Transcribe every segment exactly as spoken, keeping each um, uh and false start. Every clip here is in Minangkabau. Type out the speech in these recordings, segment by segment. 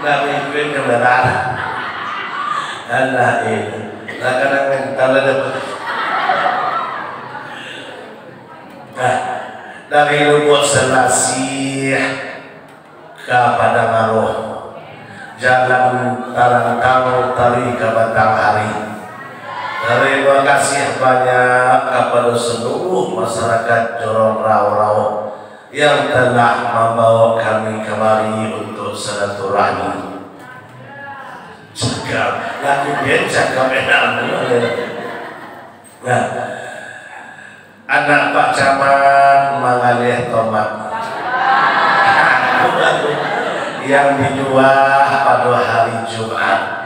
Ndak mimpi kamera. Alah, eh. Lah, kadang mental aja, Pak. Nah, dari Lubuk Selasih ka Padang Aroh, jalan tarantang tari ka Batanghari. Tarimo kasih banyak kapado saluruah masarakat Jorong Rawo-Rawo yang telah mambawa kami kamari untuk silaturahmi. Cakap, lagu dia cakap enak banget. Nah, anak Pak Camat mangalih tomat yang dijual pada hari Jumat.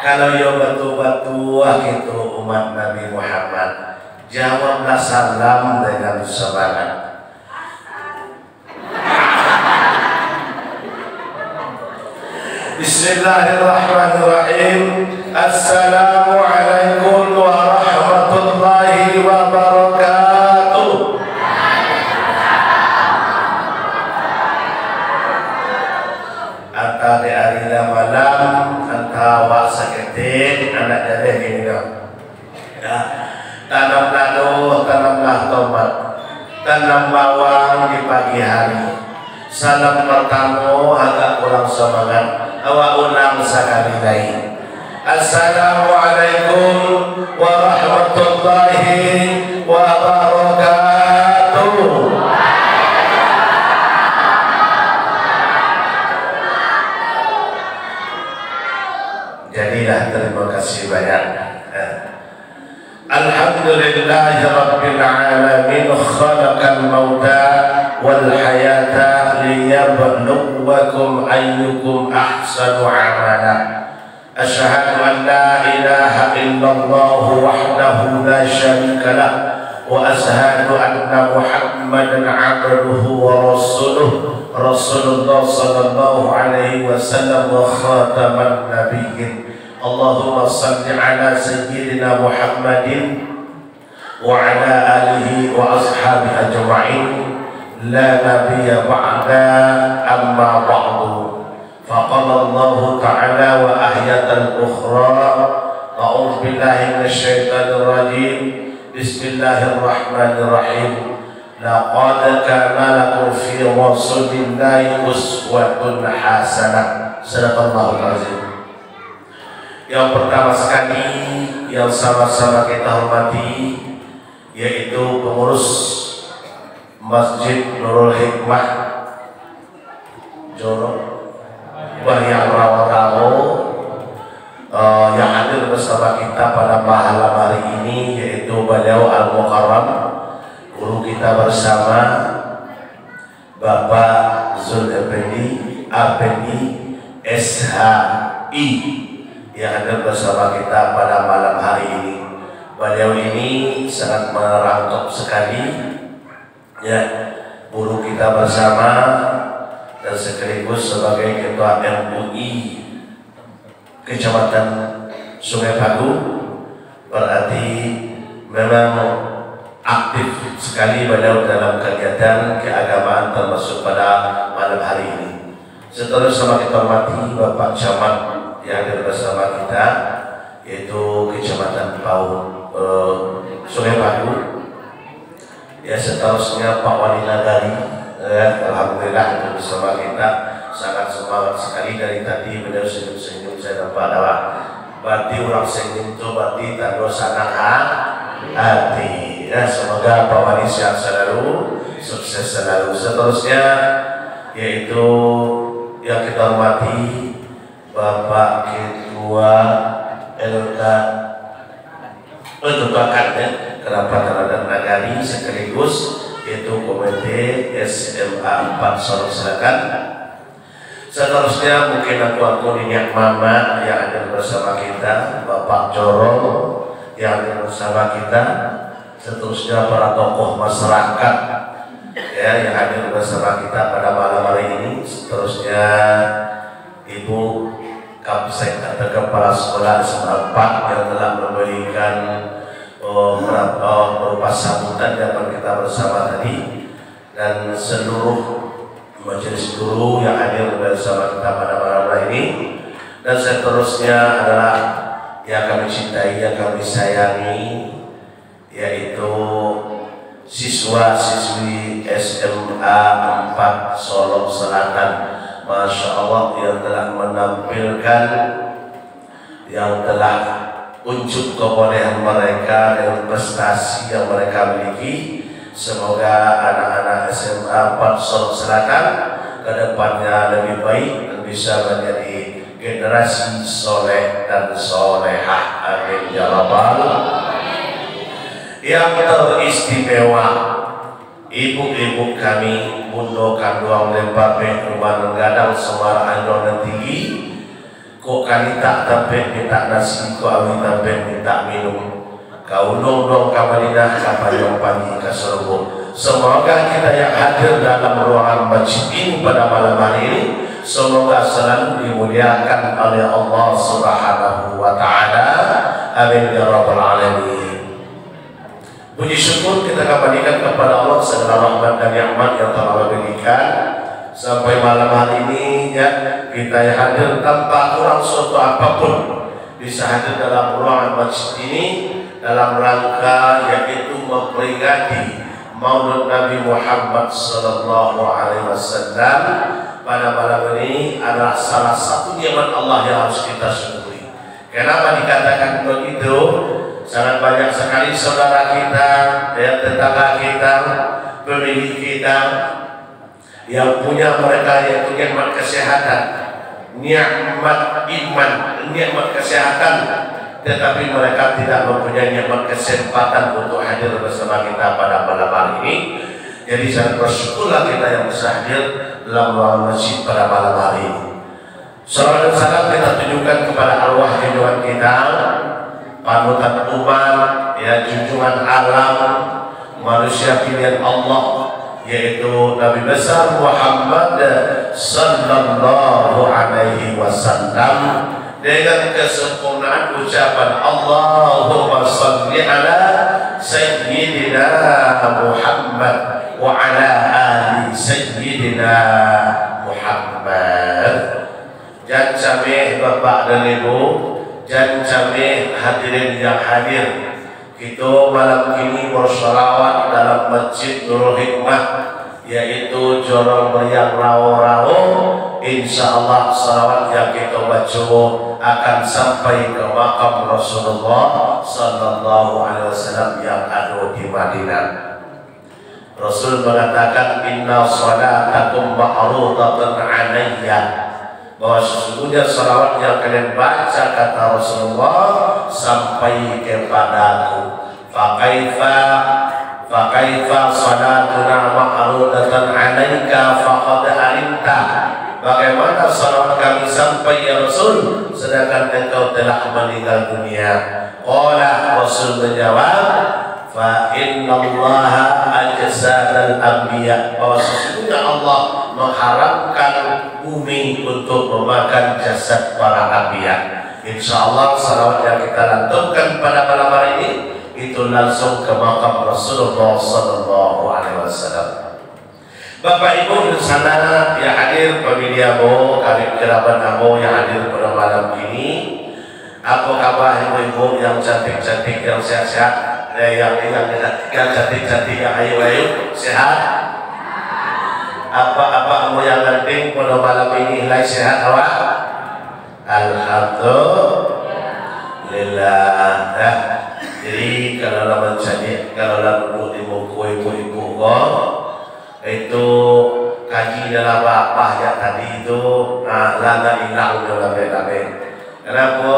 Kalau yo batua-batua gitu umat Nabi Muhammad, jawablah salam dengan semangat. Bismillahirrahmanirrahim. Assalamualaikum warahmatullahi wabarakatuh. Antah di ari lah malam, antah awak saketek, anak jaleh gini dah. Ya, tanam lado, tanamlah tomat, tanam bawang di pagi hari. Salam partamo agak kurang samangat, awak ulang sakali lai. Assalamualaikum warahmatullahi wabarakatuh. Jadilah, terima kasih banyak. Eh. Alhamdulillahirabbil alamin, khalaqal mauta wal hayata liyabluwakum ayyukum ahsanu amala. Asyhadu an la ilaha illallah wahdahu la syarikalah, wa asyhadu anna Muhammadan abduhu wa rasuluh, Rasulullah sallallahu alaihi wasallam wa khataman nabiyyin. Allahumma salli ala sayyidina Muhammadin wa ala alihi wa ashabihi ajma'in. La nabiyya ba'da, amma ba'du. Faqala Allahu ta'ala wa ayatan ukhra. A'udzu billahi minasy syaithanir rajim. Bismillahirrahmanirrahim. Laqad kana lakum fi Rasulillahi uswatun hasanah. Sadaqallahul azim. Yang pertama sekali, yang sama-sama kita hormati, yaitu pengurus Masjid Nurul Hikmah Jorong Bariang Rawo-Rawo, eh, yang hadir bersama kita pada malam hari ini, yaitu beliau Al-Mukarram, guru kita bersama, Bapak Zul Effendi, Effendi, S H I, yang hadir bersama kita pada malam hari ini. Beliau ini sangat merangkap sekali, ya, guru kita bersama dan sekaligus sebagai Ketua M U I Kecamatan Sungai Pagu, berarti memang aktif sekali beliau dalam kegiatan keagamaan, termasuk pada malam hari ini. Seterusnya, sama kita hormati Bapak Camat yang hadir bersama kita, yaitu Kecamatan Pau, eh, Sungai Pagu. Ya, seterusnya Pak Wali Nagari, ya, alhamdulillah, hadir bersama kita. Sangat semangat sekali dari tadi beliau senyum-senyum, saya nampak dah, Pak. Berarti urang senyum tu berarti tando sanang ha-, hati. Ya, semoga Pak Wali sehat selalu, sukses selalu. Seterusnya, yaitu yang kita hormati Bapak Ketua L K, eh, Ketua K A D, ya, Kerapatan Adat Nagari, sekaligus yaitu Komite S M A empat Sorong Selatan. Seterusnya, mungkin angku-angku, niniak mamak yang hadir bersama kita, Bapak Jorong yang hadir bersama kita. Seterusnya, para tokoh masyarakat, ya, yang hadir bersama kita pada malam hari ini. Seterusnya, Ibu Kapsek atau Kepala Sekolah S M A empat yang telah memberikan, oh, berapa, berupa sambutan di hadapan kita bersama tadi, dan seluruh Majelis guru yang hadir bersama kita pada malam hari ini, dan seterusnya adalah yang kami cintai, yang kami sayangi, yaitu siswa-siswi S M A empat Solok Selatan. Masya Allah, yang telah menampilkan, yang telah unjuk kebolehan mereka dengan prestasi yang mereka miliki. Semoga anak-anak S M A empat Solok Selatan ke depannya lebih baik dan bisa menjadi generasi soleh dan solehah. Amin ya rabbal. Yang teristimewa, ibu-ibu kami, bundo kanduang Lembabeh, Lumban Gadang, Sumarak Anjuang nan Tinggi, kok kalitak tampek mintak nasi, kok awi tampek mintak minum, ka unduang-unduang ka Madinah, ka payuang panji ka sarugo. Semoga kita yang hadir dalam ruangan masjid ini pada malam hari ini, semoga selalu dimuliakan oleh Allah Subhanahu wa Ta'ala. Amin ya rabbal alamin. Puji syukur kita kembalikan kepada Allah segala rahmat dan nikmat yang telah Allah berikan. Sampai malam hari ini, ya, kita yang hadir tanpa kurang suatu apapun bisa hadir dalam ruangan masjid ini dalam rangka yaitu memperingati Maulud Nabi Muhammad sallallahu alaihi wasallam pada malam ini adalah salah satu nikmat Allah yang harus kita syukuri. Kenapa dikatakan begitu? Sangat banyak sekali saudara kita, ya, tetangga kita, pemilik kita, yang punya mereka yaitu nikmat kesehatan, nikmat iman, nikmat kesehatan, tetapi mereka tidak mempunyai nikmat kesempatan untuk hadir bersama kita pada malam hari ini. Jadi sangat bersyukurlah kita yang bisa hadir dalam ruangan masjid pada malam hari ini. Salawat dan salam kita tujukan kepada arwah junjungan kita, panutan umat, ya, junjungan alam, manusia pilihan Allah, yaitu Nabi besar Muhammad sallallahu alaihi wasallam, dengan kesempurnaan ucapan Allahumma salli ala Sayyidina Muhammad wa ala ali Sayyidina Muhammad. Jan cameh bapak dan ibu, jan cameh hadirin yang hadir. Kito malam kini bersolawat dalam Masjid Nurul Hikmah, yaitu Jorong Meriang Rao-Rao. Insya Allah salawat yang kito baco akan sampai ke makam Rasulullah sallallahu alaihi wasallam yang ado di Madinah. Rasul mengatakan, "Inna salatakum ma'rudatun alayya," bahwa sesungguhnya salawat yang kalian baca, kata Rasulullah, sampai kepadaku. Fakaifa, fakaifa salatuna ma'rudatun alaika faqad alimta. Bagaimana salawat kami sampai, ya Rasul, sedangkan engkau telah meninggal dunia? Qala, Rasul menjawab, "Fa innallaha ajsadal anbiya," bahwa sesungguhnya Allah mengharamkan bumi untuk memakan jasad para anbiya. Insya Allah, salawat yang kita lantunkan pada malam hari ini, itu langsung ke makam Rasulullah sallallahu alaihi wasallam. Bapak Ibu di sana yang hadir, pamili ambo, karib kerabat ambo yang hadir pada malam ini. Apa kabar ibu-ibu yang cantik-cantik, yang sehat-sehat, eh, yang, yang, yang cantik-cantik, yang ayu-ayu, sehat? Apa-apa ambo yang ganting pada malam ini, lai sehat awak? Alhamdulillah. Nah, jadi kalau lah mancaliak, kalau lah duduk di muko ibu-ibu ko, itu kaji dalam rapah jak tadi tu, ah, lah ndak ilang jo labek-labek. Kenapa?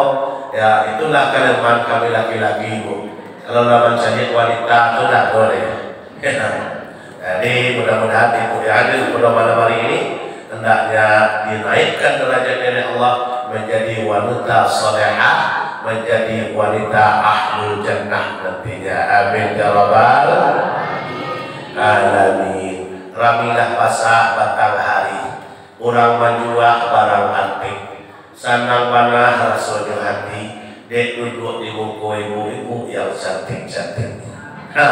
Ya, itulah kelemahan kami laki-laki, Bu. Kalau lah mancaliak wanita tu dak boleh. Jadi, mudah-mudahan ibu yang hadir pada malam hari ini, hendaknya dinaikkan derajatnya oleh Allah menjadi wanita salehah, menjadi wanita ahlul jannah nantinya. Amin ya rabbal alamin. Ramilah pasar batang hari, urang manjual barang antik. Sanang bana rasonyo hati, dek duduak di muko ibu-ibu yang cantik-cantik. Ha.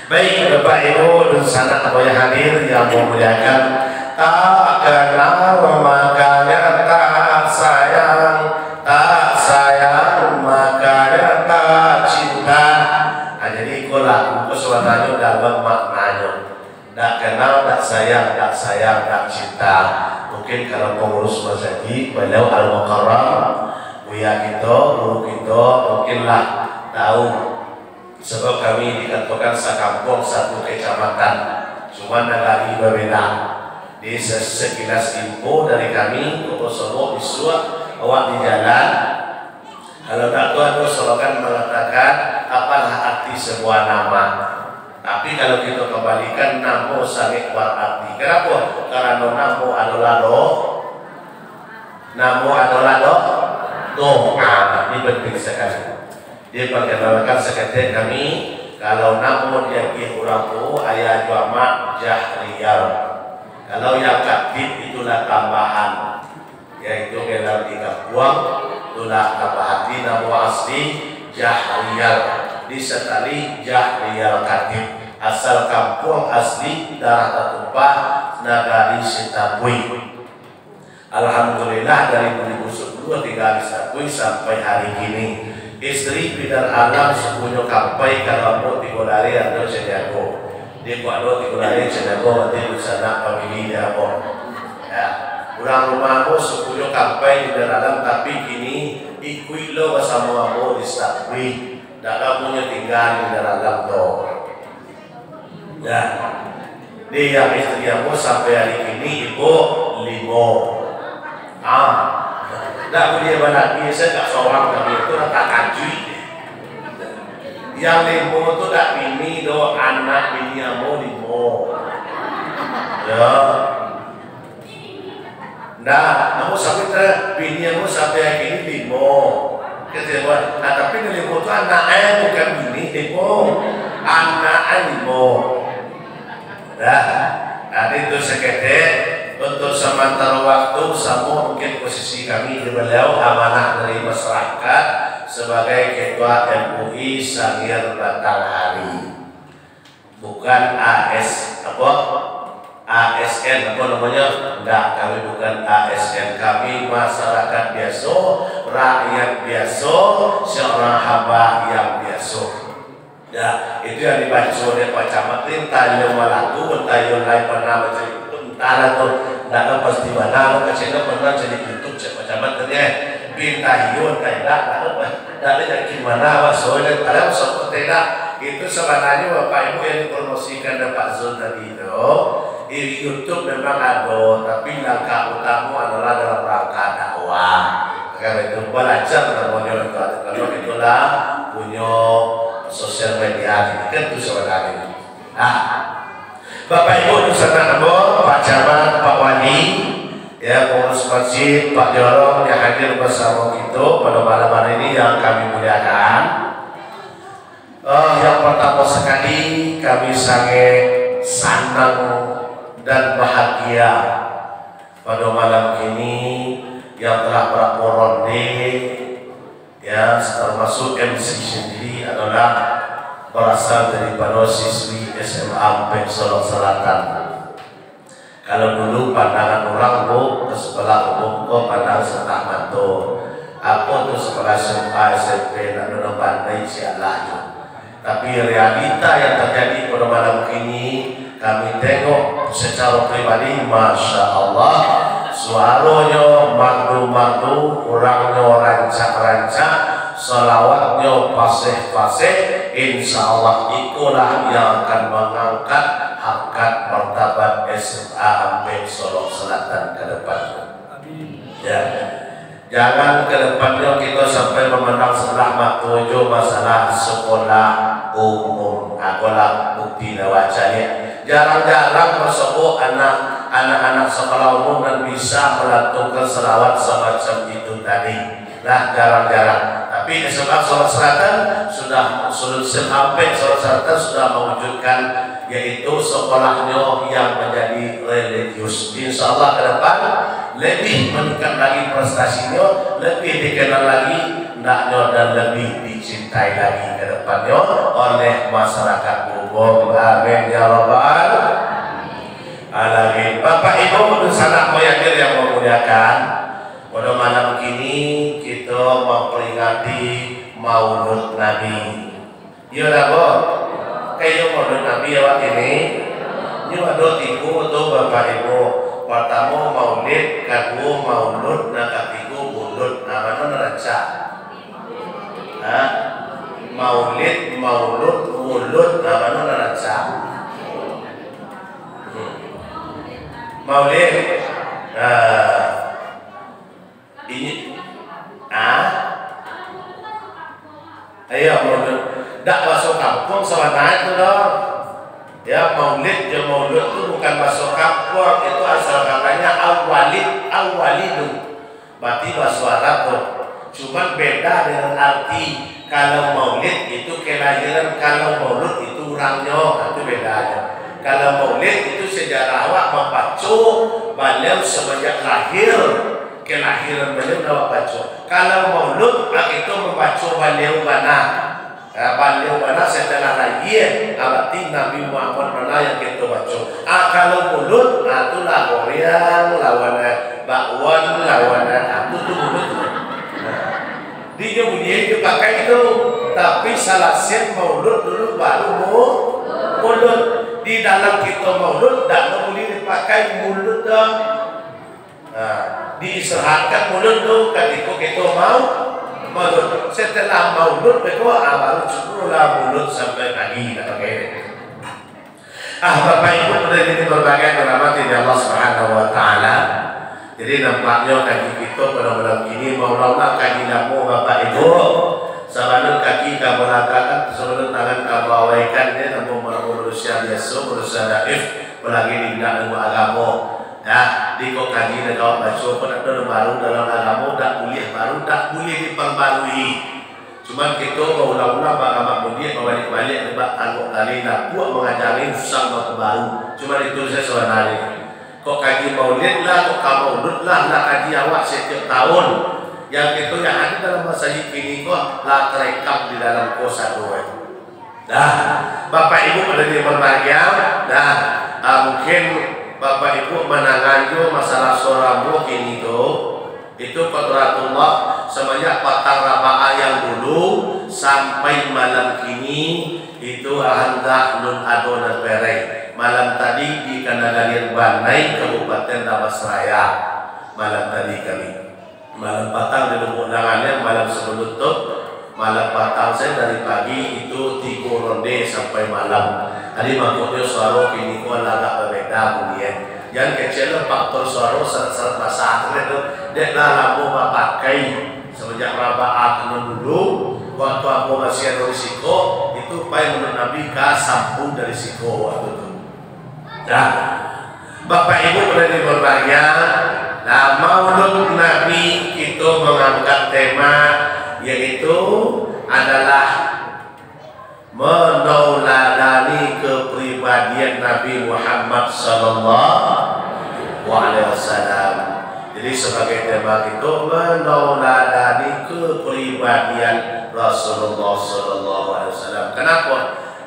Baik, Bapak Ibu dunsanak ambo yang hadir yang ambo muliakan, tak kenal makanya tak sayang, tak sayang makanya tak cinta. Nah, jadi iko lagu ko sabananyo dalam maknanyo. Dak kenal, dak sayang, dak sayang, dak cinta. Mungkin kalau pengurus masjid, beliau Al-Mukarram, buya kito, guru kito, mungkinlah tahu. Sebab kami dikatokan sakampuang satu kecamatan, cuma nagari babeda. Di se-, sekilas info dari kami, pokok sobok bisuak awak di jalan. Kalau dak tu ado slogan mengatakan, "Apalah arti sebuah nama?" Tapi kalau kita kembalikan, namo sangat berarti. Kenapa? Karena namo adalah do-, namo adalah do-, doa. Ini penting sekali. Diperkenalkan seketek kami, kalau namo diagiah urang tu, ayah jo amak Jahrial. Kalau yang Katib itulah tambahan, yaitu gelar di kampuang, itulah tambah arti namo asli Jahrial. Di Setali Jahrial Katib. Asal kampuang asli, darah tatumpah, nagari Sitapui. Alhamdulillah, dari dua ribu sepuluh tinggal di Sitapui sampai hari kini. Istri Pidan Alam sukunyo Kampai, kalau ambo Tigo Lare, ando Caniago. Di Kuado Tigo Lare, Caniago, berarti dunsanak famili di ambo. Ya. Urang rumah ambo sukunyo Kampai di Pidan Alam, tapi kini ikuik lo basamo ambo di Sitapui. Dak lamonyo tinggal di Pidan Alam tu. Ya. Di yang istri ambo sampai hari kini ibu limo. Ah. Dak buliah balaki, saya dak sorang kami tu dah takajuik. Yang limo tu dak bini doh, anak bini ambo limo. Ya. Nah, ambo sampai tara-, bini ambo sampai kini limo. Kata buah, nah, tapi nan limo tu anak eh, bukan bini limo. Anak eh limo. Dah, tadi tu seketek, untuk sementara waktu, samo mungkin posisi kami di beliau amanah dari masyarakat sebagai Ketua M U I Sangir Batanghari. Bukan A S, apa? A S N, apa namanya? Ndak, kami bukan A S N. Kami masyarakat biaso, rakyat biaso, seorang hamba yang biaso. Ya, itu yang dibaco dek Pak Camat ni, entah iyo malaku, entah iyo lai pernah bacarito, entahlah tu, ndak tahu pasti bana, keceknyo pernah jadi YouTube, cek Pak Camat tadi, eh. Tapi entah iyo, entah indak, ndak tahu, ndak tahu yakin bana, baso, entah lah, baso, entah indak. Itu sabananyo Bapak Ibu yang dipromosikan dek Pak Zul tadi tu, di YouTube memang ado, tapi langkah utamo adalah dalam rangka dakwah. Karena itu, balajar namonyo tu, kalau itulah punyo sosial media ni, kan tu sabananyo. Nah, Bapak Ibu dunsanak ambo, Pak Camat, Pak Wali, ya, pengurus masjid, Pak Jorong yang hadir bersama kita pada malam hari ini yang kami muliakan. Eh, yang pertama sekali, kami sangat sanang dan bahagia pada malam kini yang telah berapa ronde, ya, termasuk M C sendiri adalah berasal daripada siswi S M A Ampek Solok Selatan. Kalau dulu pandangan urang, Bu, ka sekolah umum ko pandang satangah mato. Apo tu sekolah S M A, S M P, nak nonton pandai sialah tu. Tapi realita yang terjadi pada malam kini, kami tengok secara pribadi, Masya Allah, suaronyo merdu-merdu, urangnyo rancak-rancak, salawatnyo fasih-fasih. Insya Allah, ikolah yang akan mengangkat harkat martabat S M A Ampek Solok Selatan ke depan. Ya. Jangan ke depannyo kito sampai mamandang sabalah mato jo masalah sekolah umum. Ah, ikolah bukti nan wajah, ya. Jarang-jarang basobok anak, anak-anak sekolah umum nan bisa melantunkan salawat semacam itu tadi. Lah, jarang-jarang. Tapi S M A Solok Selatan sudah, sudah sampai Solok Selatan sudah mewujudkan, yaitu sekolahnyo yang menjadi religius. Insya Allah ke depan lebih meningkat lagi prestasinyo, lebih dikenal lagi ndaknyo, dan lebih dicintai lagi ke depannyo oleh masyarakat Allahumma amin ya rabbal alamin. Bapak Ibu dunsanak ambo yang dimuliakan, pada malam kini kito mamperingati Maulud Nabi. Iyo dah, Bo? Kayo Maulud Nabi awak kini? Nyo ado tigo tu, Bapak Ibu. Partamo Maulid, kaduo Maulud, nan katigo Mulud. Nah, mano nan rancak? Ha? Maulid, Maulud, Mulud, nah, mano nan rancak? Hmm. Maulid. Nah. Ini, ah? Iyo, Maulud. Dak baso kampuang sabananyo tu doh. Ya, Maulid jo Maulud tu bukan baso kampuang, itu asal katanya awalid, awalidu. Berarti baso Arab tu. Cuman beda dengan arti, kalau Maulid itu kelahiran, kalau Maulud itu urangnyo, nah, itu bedanyo. Kalau Maulid itu sejarah awak mambaco baliau semenjak lahir, kelahiran baliau awak baco. Kalau Maulud, ah, kito mambaco baliau bana. Ah, baliau bana setelah lahir, ah, berarti Nabi Muhammad bana yang kito baco. Ah, kalau Mulud, ah, tu lah goreang lawan, eh, bakwan lawan, eh, ah, tu, tu Mulud tu. Nah, di nyo buliah dipakai tu, tapi salasai Maulud dulu baru mu-, Mulud. Di dalam kito Maulud, dak buliah dipakai Mulud doh. Nah, diistirahatkan Mulud tu katiko kito mau Maulud. Setelah Maulud beko, ah, baru cukup lah Mulud sampai pagi, dak pakai. Ah, Bapak Ibu, pada ini berbagai rahmat dari Allah Subhanahu wa Taala. Jadi nampaknyo kaji kito pada malam kini maulang-ulang kaji lamo, Bapak Ibu. Sabalun kaki ka balangkahkan, sabalun tangan ka baawaikan, ya, namo manusia biaso, manusia daif, apalagi di bidang ilmu agamo. Nah, di ko kaji nan awak baco ko dak ado baru dalam agamo, dak buliah baru, dak buliah dipambarui. Cuman kito baulang-ulang, baramak buliah, babaliak-baliak, dibak tangguak tali, lapuak mangajari, usang bapabaru. Cuman itu sajo sabananyo. Kok kaji Maulid lah, kok ka Maulud lah, lah kaji awak satiok tahun. Yang kito yang hadir dalam masajik kini ko lah tarekam di dalam ko sado. Dah, Bapak Ibu pada di berbahagia, dah, ah, mungkin Bapak Ibu mandanganyo masalah suaro ambo kini tu, itu Qadratullah, semenjak patang Rabaah yang dulu sampai malam kini, itu alhamdulillah nun ado nan pereng. Malam tadi di Kanagalian Banai, Kabupaten Dharmasraya. Malam tadi kami. Malam patang di Lubuak Langalian, malam sabalun tu, malam patang sajo dari pagi itu tigo ronde sampai malam. Jadi, makkonyo suaro kini ko lah agak babeda bunyian. Jan kecek lo faktor suaro sarat-sarat basah tu, kan, tu. Dek lah lamo bapakai, samanjak Rabaah nan dulu, waktu ambo masih ado di siko, itu pai maulud Nabi ka Sampu dari siko waktu tu. Dah. Bapak Ibu pada di berbahagia, nah, Maulud Nabi kito mangangkat tema, yaitu adalah manauladani kepribadian Nabi Muhammad sallallahu alaihi wasallam. Jadi, sebagai tema kito, manauladani kepribadian Rasulullah sallallahu alaihi wasallam. Kenapa?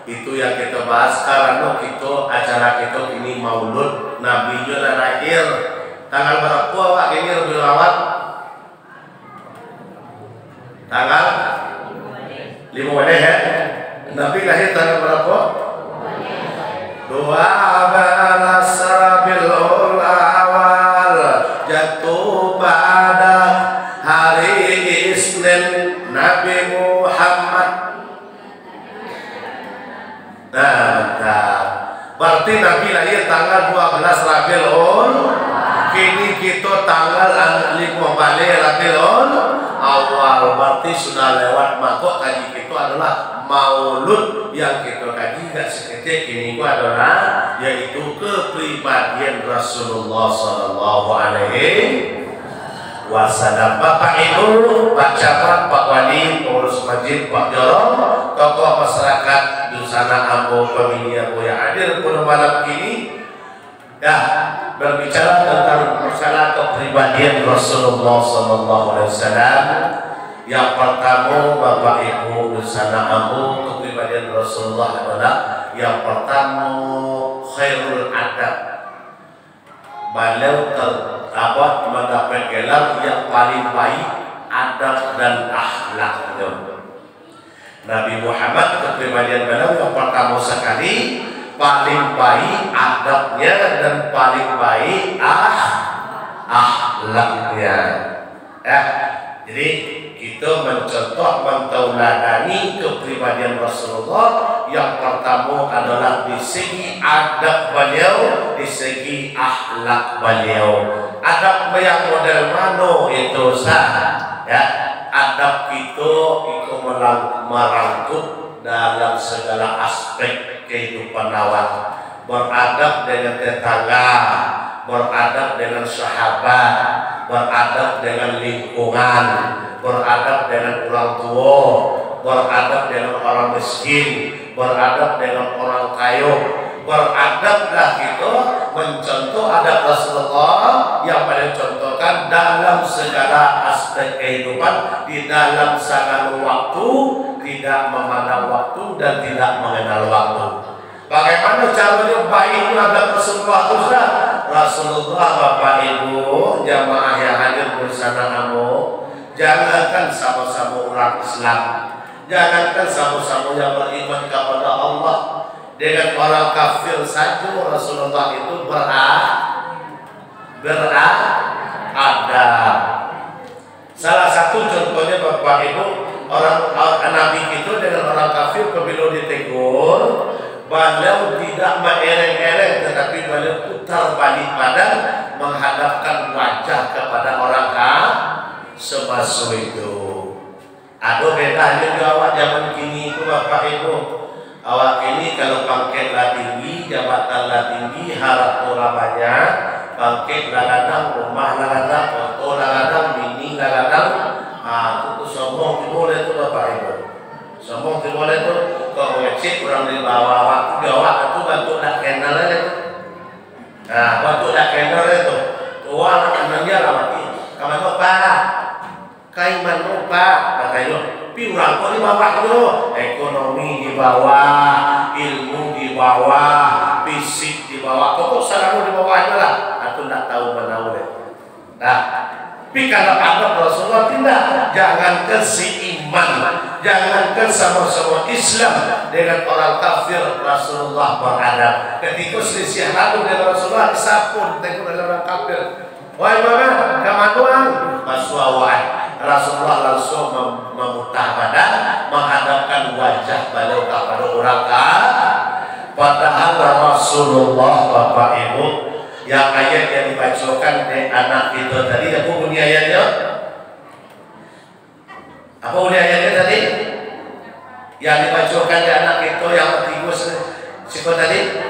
Itu yang kito bahas, karano kito, acara kito kini Maulud, Nabi nyo lah lahir. Tanggal barapo awak kini Rabiul Awal? Tanggal limo baleh, ya? Nabi lahir tanggal barapo? Dua belas Rabiul Awal, jatuh pada hari Isnin, Nabi Muhammad. Nah, mantap. Berarti Nabi lahir tanggal dua belas Rabiul Awal. Kini kito tanggal an-, limo baleh Rabiul Awal. Berarti sudah lewat. Mako kaji kito adalah Maulud yang kito kaji, dak saketek kini ko adalah, yaitu kepribadian Rasulullah sallallahu alaihi wasallam. Bapak Ibu, Pak Camat, Pak Wali, Pengurus Masjid, Pak Jorong, tokoh masyarakat, dunsanak ambo, pamilih ambo yang hadir pada malam kini, dah, berbicara tentang masalah kepribadian Rasulullah sallallahu alaihi wasallam. Yang pertama, Bapak Ibu, dunsanak ambo, kepribadian Rasulullah adalah Yang pertamo, khairul adab. Baliau ter-, apa, mandapat gelar yang paling baik adab dan akhlaknyo. Nabi Muhammad, kepribadian baliau yang pertamo sakali, paling baik adabnya dan paling baik ah-, akhlaknya. Eh, jadi, kito mancontoh, mantauladani kepribadian Rasulullah. Yang pertamo adalah di segi adab baliau, di segi akhlak baliau. Adab yang model mano itu, Ustaz? Ya, adab kito, iko melang-, merangkup dalam segala aspek kehidupan awak. Beradab dengan tetangga, beradab dengan sahabat, beradab dengan lingkungan, beradab dengan urang tuo, beradab dengan urang miskin, beradab dengan urang kayo. Beradablah kito, mencontoh adab Rasulullah yang baliau contohkan dalam segala aspek kehidupan, di dalam sagalo waktu, tidak memandang waktu dan tidak mengenal waktu. Bagaimana caranya baiknya adab Rasulullah tu, Ustaz? Rasulullah, Bapak Ibu, jamaah yang hadir bersama kamu, jangankan samo-samo urang Islam, jangankan samo-samo yang beriman kepada Allah, dengan orang kafir saja Rasulullah itu bera-, beradab. Salah satu contohnya, Bapak Ibu, orang, orang Nabi itu dengan orang kafir, pabilo ditegur, baliau tidak maereng-ereng, tetapi baliau putar balik badan menghadapkan wajah kepada orang ka-, semaso itu. Ado bedanyo jo awak zaman kini tu, Bapak Ibu. Awak kini kalau pangkek lah tinggi, jabatan lah tinggi, harato lah banyak, pangkek lah gadang, rumah lah gadang, oto lah gadang, bini lah gadang, ah, tu, tu sombong tibo lai tu, Bapak Ibu. Sombong tibo lai tu, kok mangecek urang di bawah awak tu, di awak tu bantuak dak kenal lai tu. Nah, bantuak dak kenal lai tu. Tuan anak nanya lah mati. Ka mano, Pak? Ka mano, Pak? Katonyo, pi urang ko di bawahnyo, ekonomi di bawah, ilmu di bawah, fisik di bawah, pokok sagalo di bawahnyo lah. Atau ndak tahu manau deh. Nah, pi kalau adab Rasulullah pindah, jangankan seiman, jangankan sama-sama Islam dengan orang kafir, Rasulullah beradab. Ketika selisih lalu dengan Rasulullah, sapo ditengok dari orang kafir? Wahai Muhammad, ka mano ang? Basuah awak. Rasulullah langsung mem-, mamutah badan, menghadapkan wajah baliau kapado urang ka-, padahal Rasulullah, Bapak Ibu, yang ayat yang dibacokan dek anak kito tadi, apo bunyi ayatnyo? Apo bunyi ayatnyo tadi? Yang dibacokan dek anak kito yang batigo se-, siko tadi?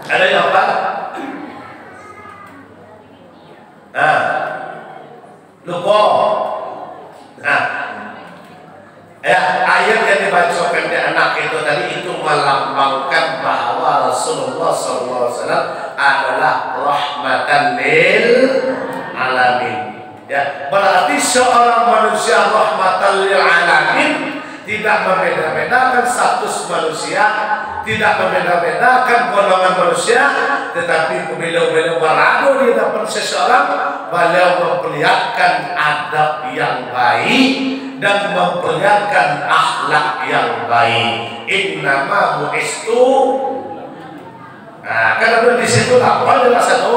Ado yang hafal? Nah, lupo. Nah, ya, ayat yang dibacokan dek anak kito tadi itu melambangkan bahwa Rasulullah sallallahu alaihi wasallam adalah rahmatan lil alamin. Ya, berarti seorang manusia rahmatan lil alamin tidak membeda-bedakan status manusia, tidak membeda-bedakan golongan manusia, tetapi beliau-beliau berada di hadapan seseorang, beliau memperlihatkan adab yang baik dan memperlihatkan akhlak yang baik. Innama bu'istu Nah, kan ado di situ lah, pokoknyo lah satu.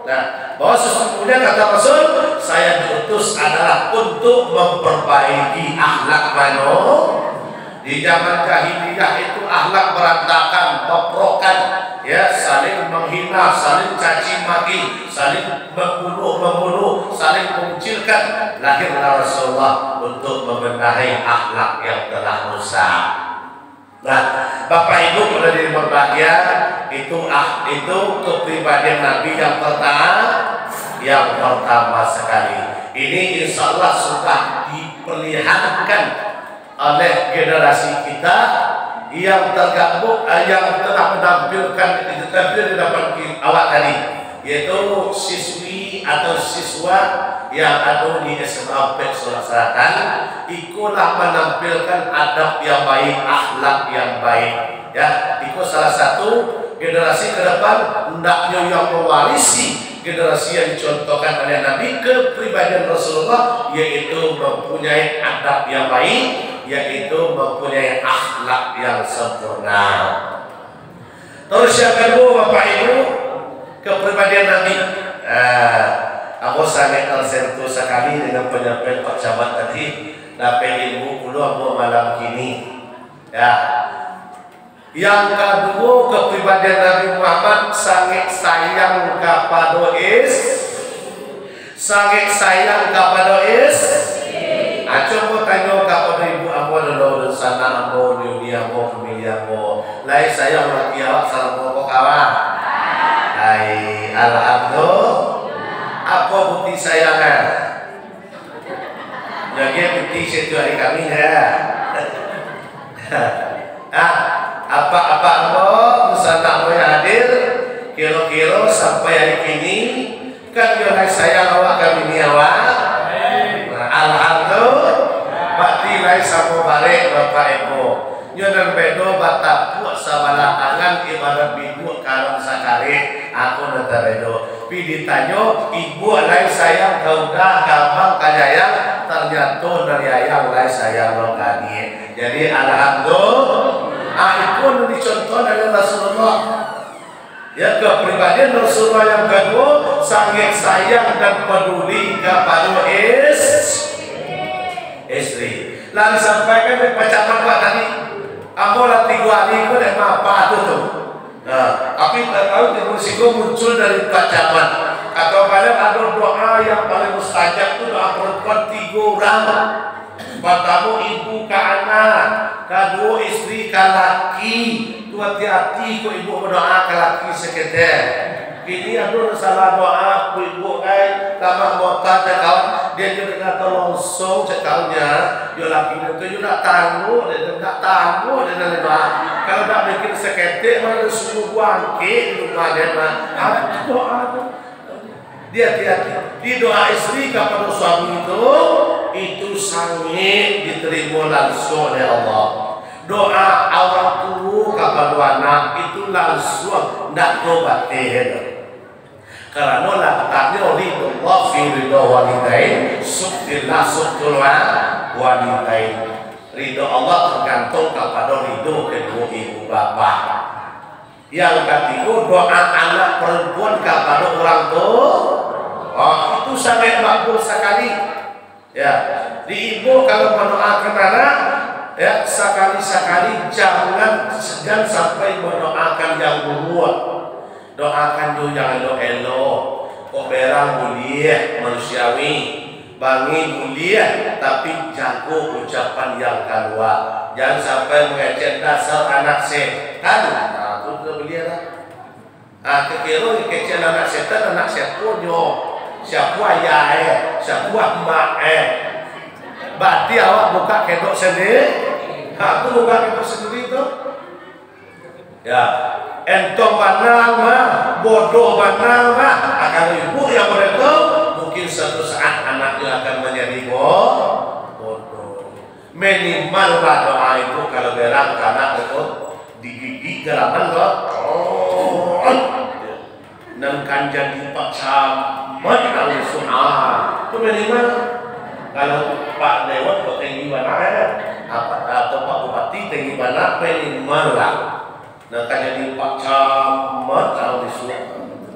Nah, bahwa sesungguhnya kata Rasul, "Saya diutus adalah untuk memperbaiki akhlak mano." Di zaman jahiliyah itu akhlak berantakan, baprokan, ya, saling menghina, saling caci maki, saling membunuh-membunuh, saling mengucilkan. Lahirlah Rasulullah untuk membenahi akhlak yang telah rusak. Nah, Bapak Ibu pada diri berbahagia, itu ah, itu kepribadian Nabi yang pertama, yang pertama sekali. Ini insya Allah sudah diperlihatkan oleh generasi kita yang tergabung, eh, yang telah menampilkan itu tampil di depan ki-, awak tadi, yaitu siswi atau siswa yang ado di S M A Umpek Sulawesi Selatan, iko lah manampilkan adab yang baik, akhlak yang baik. Ya, iko salah satu generasi ke depan, hendaknyo yang mewarisi generasi yang dicontohkan oleh Nabi, kepribadian Rasulullah, yaitu mempunyai adab yang baik, yaitu mempunyai akhlak yang sempurna. Terus yang kedua, Bapak Ibu, kepribadian Nabi. Ah, ambo sangat tersentuh sakali dengan penyampaian Pak Camat tadi. Dapek ilmu pulo ambo malam kini. Ya. Yang kaduo, kepribadian Nabi Muhammad sangat sayang kapado is-, sangat sayang kapado is-, ah, cubo tanyo kapado ibu ambo dulu, dunsanak ambo, nini ambo, kumini ambo. Lai sayang laki awak salamo ko, kawan? Hai, alhamdulillah. Apo bukti sayang, ah? Jaga piti situ hari Kamis, ya. Ah, apak-apak ambo, dunsanak ambo yang hadir, kiro-kiro sampai hari kini, kan yo lai sayang awak ka bini awak? Nah, alhamdulillah, berarti lai samo barek, Bapak Ibu. Nyo nan bedo batapuak sabalah tangan, ibarat bibuk kalam sakarek, ako nan tabedo. Pi ditanyo, ibu lai sayang ka uda, ka abang, ka yayang, ternyato nan yayang lai sayang lo ka adiak. Jadi, alhamdulillah, ah, iko nan dicontoh dari Rasulullah. Ya, kepribadian Rasulullah yang kedua, sangat sayang dan peduli kapado is-, istri. Lah disampaikan dek Pak Camat tadi, ambo lah tigo hari ko dek ma apa tu tu. Nah, tapi tak tahu timbul siko muncul dari Pak Camat. Atau kalian ada doa yang paling mustajab tu doa perempuan tiga orang. Pertama ibu ka anak, kaduo istri ka laki. Tu hati-hati ko ibu berdoa ka laki seketek. Kini ado nan salah doa, ibu ai, tamak mota cak kawan, dia juga nak tolong song cak kawannya. Yo laki tu yo nak tangguh, dia nak tangguh, dia nak doa. Kalau tak mikir seketek, mana ada sungguh bangkit di rumah dia mah. Apa tu doa tu? Dia hati-hati. Di doa istri kapado suami tu, itu sangik diterima langsung oleh Allah. Doa urang tuo kapado anak, itu langsung, ndak ado bateh tu. Karano lataknyo ridho Allah fi ridho walidain, suktillah suktul wa-, walidain. Ridho Allah tergantung kapado ridho kedua ibu bapa. Yang katigo, doa anak perempuan kapado urang tuo. Oh, itu sangat makbul sakali. Ya, di ibu kalau mendoakan anak, ya, sakali-sakali jangan, jangan sampai mendoakan yang buruk. Doakan jo yang elok-elok. Kok berang buliah manusiawi. Bangih buliah, tapi jago ucapan yang kalua. Jangan sampai mengecek dasar anak setan. Nah, tu ka buliah lah. Ah, kekiro kecek anak setan, anak siapo nyo? Siapo ayah eh? Siapo amak eh? Berarti awak buka kedok sendiri. Ha, tu buka kedok sendiri tu. Ya, entong bana mah, bodoh bana mah. Ah, kalau ibu yang model tu, mungkin suatu saat anaknya akan menjadi bo-, bodoh. Minimal lah doa ibu kalau berang ka anak tu, digigit garaman tu. Oh. Nan kan jadi Pak Camat, nang isuak, ah, tu minimal. Kalau Pak Dewan kok tinggi bana, eh, apa, atau Pak Bupati tinggi bana, minimal lah. Nan kan jadi Pak Camat, nang isuak,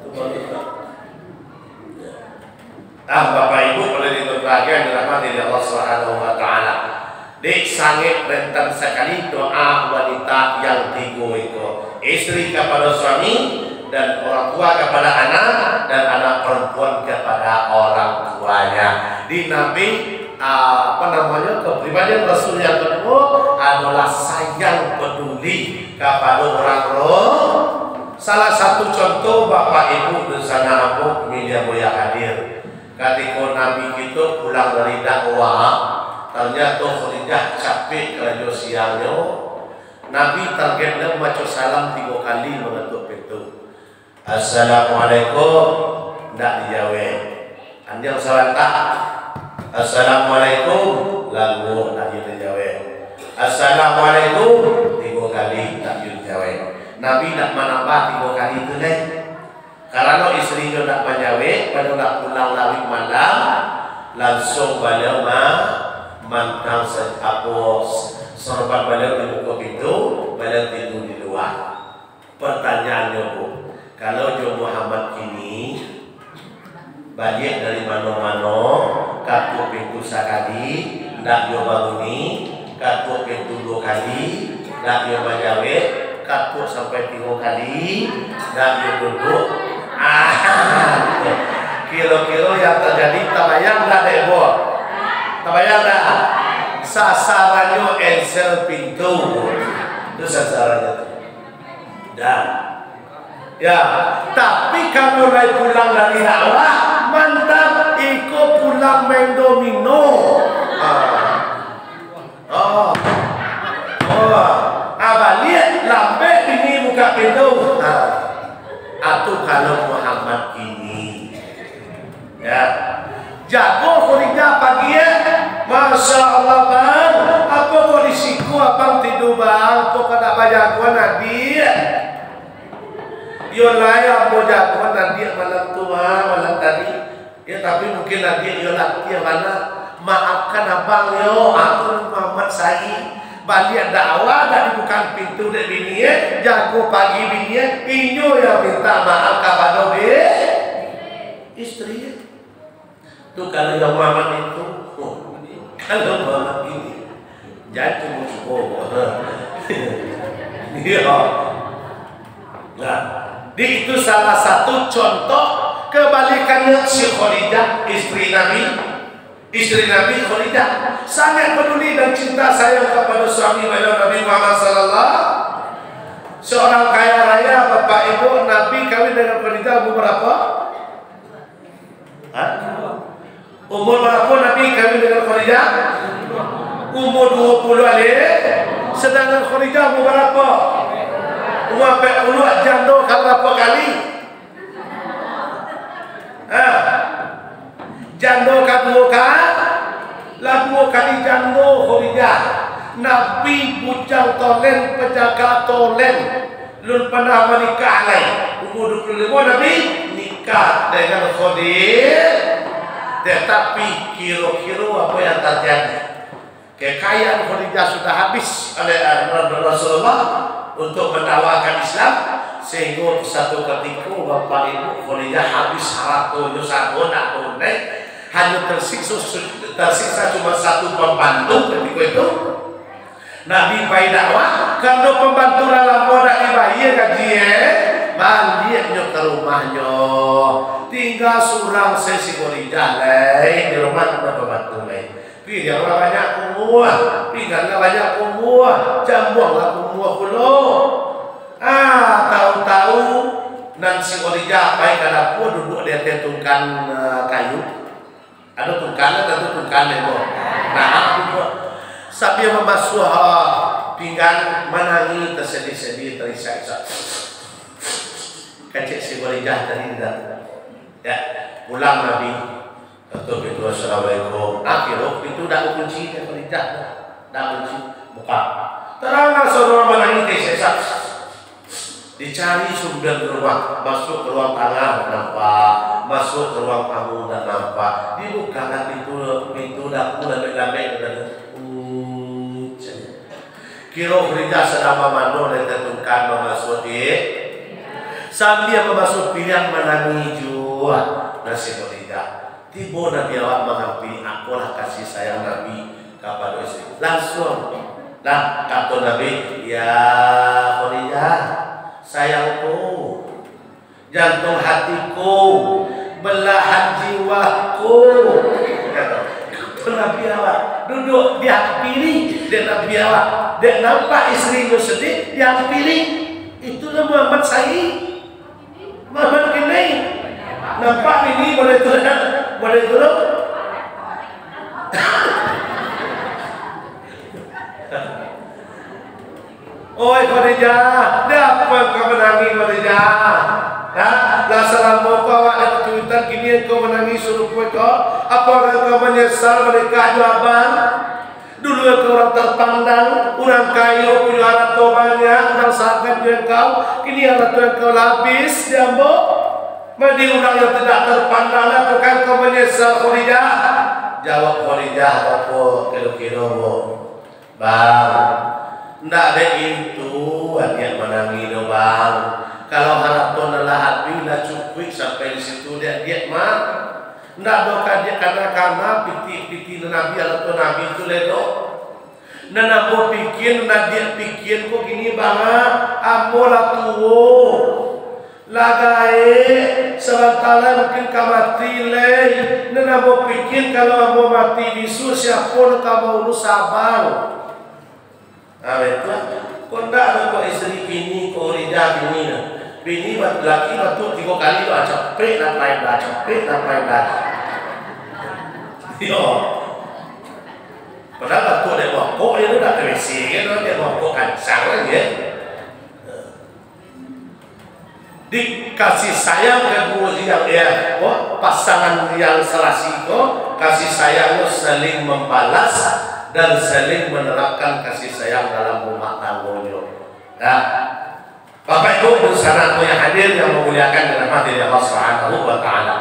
tu baru lah. Ah, Bapak Ibu, pada di bahagian dirahmati oleh Allah Subhanahu wa Ta'ala. Dek sangek rentan sakali doa wanita yang tigo iko. Istri kepada suami, dan orang tua kepada anak, dan anak perempuan kepada orang tuanya. Di Nabi, ah, apa namanya, kepribadian Rasul yang kedua adalah sayang peduli kepada orang ro-, salah satu contoh, Bapak Ibu, di sana ambo, media boya hadir. Katiko Nabi kito pulang dari dakwah, tanyato Khadijah capek karajo siangnyo. Nabi target nyo maco salam tigo kali mangatok pintu. "Assalamualaikum," ndak dijawek. Panjang sabanta. "Assalamualaikum." Languak, ndak juo dijawek. "Assalamualaikum." Tigo kali, ndak juo dijawek. Nabi ndak manambah tigo kali tu lai. Karano istrinyo ndak manjawek, pado lah pulang laruik malam, lansuang baliau ma-, mantang se-, apo, sorban baliau di muko pintu, baliau tidur di lua. Pertanyaannyo, Bu, kalau jo Muhammad kini, baliak dari mano-mano, katuak pintu sakali, ndak juo banguni, katuak pintu duo kali, ndak juo manjawek, katuak sampai tigo kali, ndak juo duduak. Ah, kiro-kiro yang terjadi tabayang ndak, dek, Bu? Tabayang ndak? Sasarannyo ensel pintu. Itu sasarannyo tu. Dan, ya, tapi kalau lai pulang dari dakwah, mantap, iko pulang main domino. Ah. Oh. Oh. Ah, baliak, lambek bini buka pintu. Ah. Atu kalau Muhammad kini. Ya. Jago Khadijah pagi, eh. Masya Allah, Bang. Apo kok di siko Abang tidur, Bang? Apo kok ndak bajagoan adiak? Yo lai, ambo jagoan adiak malam tu, ha, malam tadi. Ya, tapi mungkin adiak yo latiah bana. Maafkan Abang yo, aku Muhammad Said. Baliak dakwah, ndak dibukaan pintu dek bini, eh. Jago pagi bini, eh. Inyo yang minta maaf kapado bi-, istri, eh. Tu kalau yang Muhammad itu, oh, kalau Muhammad ini, jangan cubo-cubo. Iya. Nah, di itu salah satu contoh kebalikannya si Khadijah, istri Nabi. Istri Nabi Khadijah sangat peduli dan cinta sayang kepada suami beliau Nabi Muhammad sallallahu. Seorang kaya raya, Bapak Ibu, Nabi kawin dengan Khadijah umur berapa? Hah? Umur barapo Nabi kawin dengan Khadijah? Umur duo puluah alih. Sedangkan Khadijah umur barapo? Umur ampek puluah, jando ka barapo kali? Ha? Jando ka duo ka-, lah duo kali jando Khadijah. Nabi bujang tolen, pejaka tolen. Lun panah manikah lai. Umur duo puluah limo Nabi nikah dengan Khadijah. Tetapi kiro-kiro apo yang terjadi? Kekayaan Khadijah sudah habis oleh, eh, Rasulullah untuk menawarkan Islam, sehingga satu ketika Bapak Ibu Khadijah habis haratonyo, sado nak tunai, hanya tersisa, tersisa cuma satu pembantu ketika itu. Nabi pai dakwah, karano pambantu lah lamo ndak dibayia gaji, eh, baliaknyo ka rumahnyo. Tingga surang se si Khadijah lai, di rumah ndak ado pambantu lai. Pilihan lah banyak kumua, pinggan lah banyak kumua, jambuang lah kumua pulo. Ah, tahu-tahu, nan si Khadijah pai ka dapua, duduak di ateh tungkan, eh, kayu. Ado tungkan, ado tungkan, ado. Nah, tu tu. Sambil mamasuah, ah, pinggan, manangih, tasadih-sadih, taisak-isak. Kecek si Khadijah tadi dah. Ya, pulang Nabi. Ketuk pintu, "Assalamualaikum." Akhirnya pintu dah kunci, si Khadijah dah. Dah kunci. Buka. Tarang saudara manangih, taisak-isak. Dicari sambilan rumah, masuk ka ruang tangah ndak nampak, masuk ka ruang tamu ndak nampak, dibukakan pintu, pintu dapua lambek-lambek, kiro Khadijah sadang mamano dari tungkan mamasuak di, sambia mamasuak pilihan manangih juo, nasib Khadijah. Tibo Nabi awak mangampiri, apolah kasih sayang Nabi kapado istri. Lansuang, nah, kato Nabi, "Ya Khadijah, sayangku, jantung hatiku, belahan jiwaku." Kato Nabi awak, duduak diampiri dek Nabi awak, dek nampak istrinyo sadih, diampiri. Itulah Muhammad Said. Mamat kini nampak bini model tu, model tu tu. Oi Khadijah, dek apo engkau manangih Khadijah? Ha? Lah salamo ko awak dalam cuitan, kini engkau manangih sarupo ko. Manyesal manikah jo abang. Dulu engkau urang terpandang, urang kayo, punyo harato banyak, urang sagan jo engkau. Kini harato engkau lah abih di ambo. Mandi urang yang tidak terpandang, lah tu kan kau manyesal, Khadijah? Jawab Khadijah, "Apo kiro-kiro, Bu?" "Bang, ndak dek itu adiak manangih doh, Bang. Kalau harato nan lah abih, lah cukuik sampai di situ dek adiak mah. Ndak doh ka adiak kana-kana pitih-pitih nan abih harato nan abih tu lai doh. Nan ambo pikia, nan adiak pikia ko kini, Bang, ah, ambo lah tuo." Lah gaek, sabanta lai mungkin ka mati lai. Nan ambo pikia, kalau ambo mati bisuak, siapo nan ka maurus abang? Ah, batua. Kok ndak ado kok istri bini, kok Rida bini nah. Bini bat-, laki batuak tigo kali tu, ah, capek lah pai dah, capek lah pai dah. Yo. Padahal batuak dek bokok, dia tu dah terisi, kan, dek bokok kancang lagi, ya. Di kasih sayang kaduo yang, ya, ko, pasangan yang sarasi ko, kasih sayangnyo saling mambalas dan saling manerapkan kasih sayang dalam rumah tanggonyo. Ya. Bapak Ibu dunsanak yang hadir yang mamuliakan dirahmati Allah Subhanahu wa Ta'ala.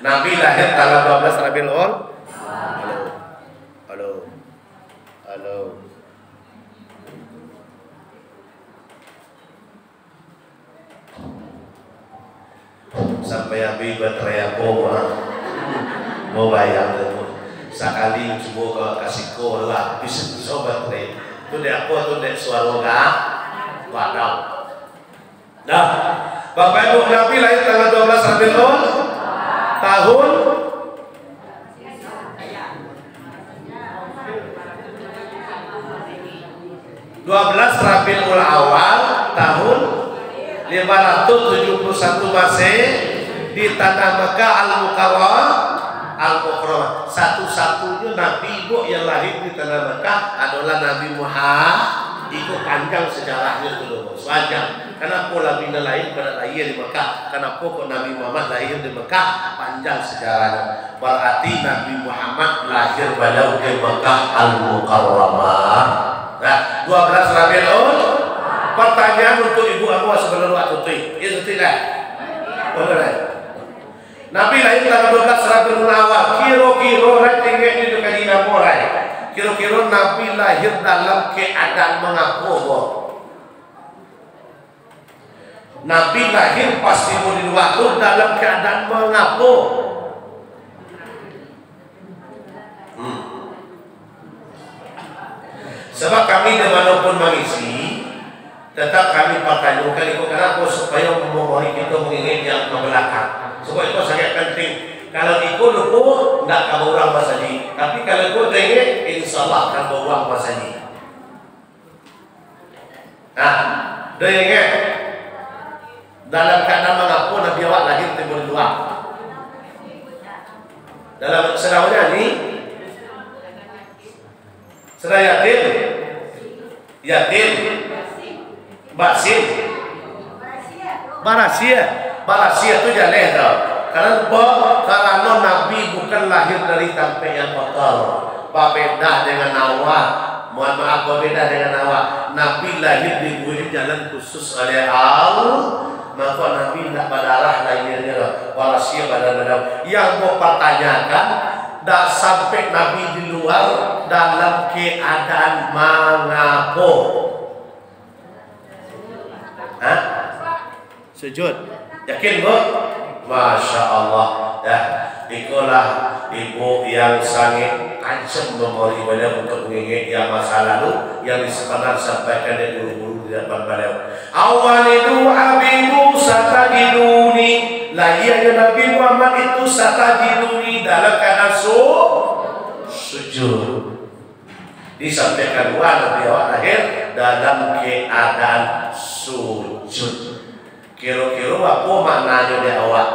Nabi lahir tanggal dua belas Rabiul Awal. Halo. Halo. Halo. Sampai abih baterai ambo mah. Mau bayang tu. Sakali cubo ka, ka siko lah, bisa, bisa baterai. Tu dek apo tu, dek suaro ga-, gadang. Nah, Bapak Ibu, Nabi lahir tanggal dua belas Rabiul Awal tahun dua belas Rabiul Awal tahun lima ratus tujuh puluh satu Masehi di tanah Mekah Al-Mukarram-, Al-Mukarramah. Satu-satunyo Nabi, Bu, yang lahir di tanah Mekah adalah Nabi Muhammad. Iko panjang sejarahnyo tu, Bu. Panjang. Kanapo Nabi nan lahir pado lahir di Mekah? Kanapo kok Nabi Muhammad lahir di Mekah? Panjang sejarahnyo. Bararti Nabi Muhammad lahir baliau di Mekah Al-Mukarramah. Nah, dua belas Rabiul Awal. Pertanyaan untuk ibu ambo sabalun waktu tu. Iyo, betul dah? Boleh dah. Nabi lahir tanggal dua belas Rabiul Awal. Kiro-kiro lai, tengok ni tu kaji namo lai. Kiro-kiro Nabi lahir dalam keadaan mangapo, Bu? Nabi lahir pas tibo di lua tu dalam keadaan mangapo? Hmm. Sabab kami di mano pun mangisi, tetap kami patanyokan iko, kanapo supayo mamori kito mangingek yang ka balakang. Sabab iko sangat penting. Kalau iko lupo, ndak ka baurang masajik. Tapi kalau iko taingek, insya Allah akan baurang masajik. Nah, dah ingek. Dalam keadaan mangapo Nabi awak lahir tibo di lua? Dalam sadang manyanyi, sadang yatim, yatim, basin, barasia, barasia tu jaleh tu. Karano, karano Nabi bukan lahir dari tampek yang kotor. Babeda dengan awak, mohon maaf, babeda dengan awak. Nabi lahir diburi jalan khusus oleh Allah, mako Nabi indak badarah lahirnyo, barasia badan Nabi. Yang ambo partanyakan, dak sampai Nabi di lua dalam keadaan mangapo? Hah? Sujud. Yakin, Bu? Masya Allah. Ya, ikolah ibu yang sangat tajam memori beliau untuk mangingek yang masa lalu, yang disampaikan, sampaikan dari guru-guru di depan beliau. Awalidu Habibu satajiduni. Lahirnya Nabi Muhammad itu satajiduni, dalam keadaan su-, sujud. Disampaikan dua Nabi awak lahir dalam keadaan sujud. Kiro-kiro apo maknanyo dek awak?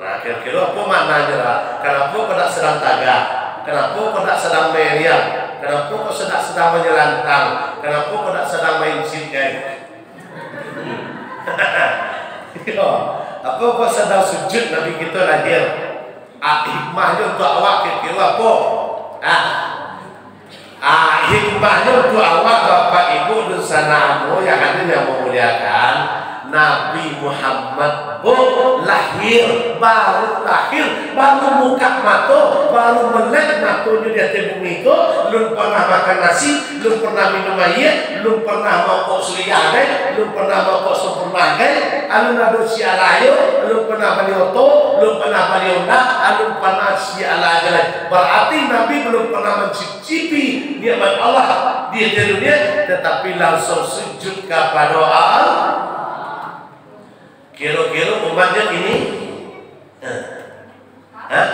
Nah, kiro-kiro apo maknanyo lah? Kanapo kau dak sadang tagak? Kanapo kau dak sadang meriang? Kanapo kau dak sadang manyalantang? Kanapo kau dak sadang main jin, kan? Yo, apo kau sadang sujud Nabi kito lahir? Ah, hikmahnyo untuak awak kiro-kiro apo? Ah. Ah, hikmahnyo untuak awak, Bapak Ibu dunsanak ambo yang hadir yang memuliakan, Nabi Muhammad bu lahir, baru lahir, baru mukak mato, baru melek matonyo di ateh bumi ko, lun pernah makan nasi, lun pernah minum aia, lun pernah maokok suriah gai, lun pernah maokok sampurna gai, alun ado sialah yo, lun pernah bali oto, lun pernah bali onda, alun pernah sialah gai. Berarti Nabi belum pernah mencicipi nikmat Allah di dunia, tetapi langsung sujud kapado Allah. Kiro-kiro umatnyo kini, eh, Hah?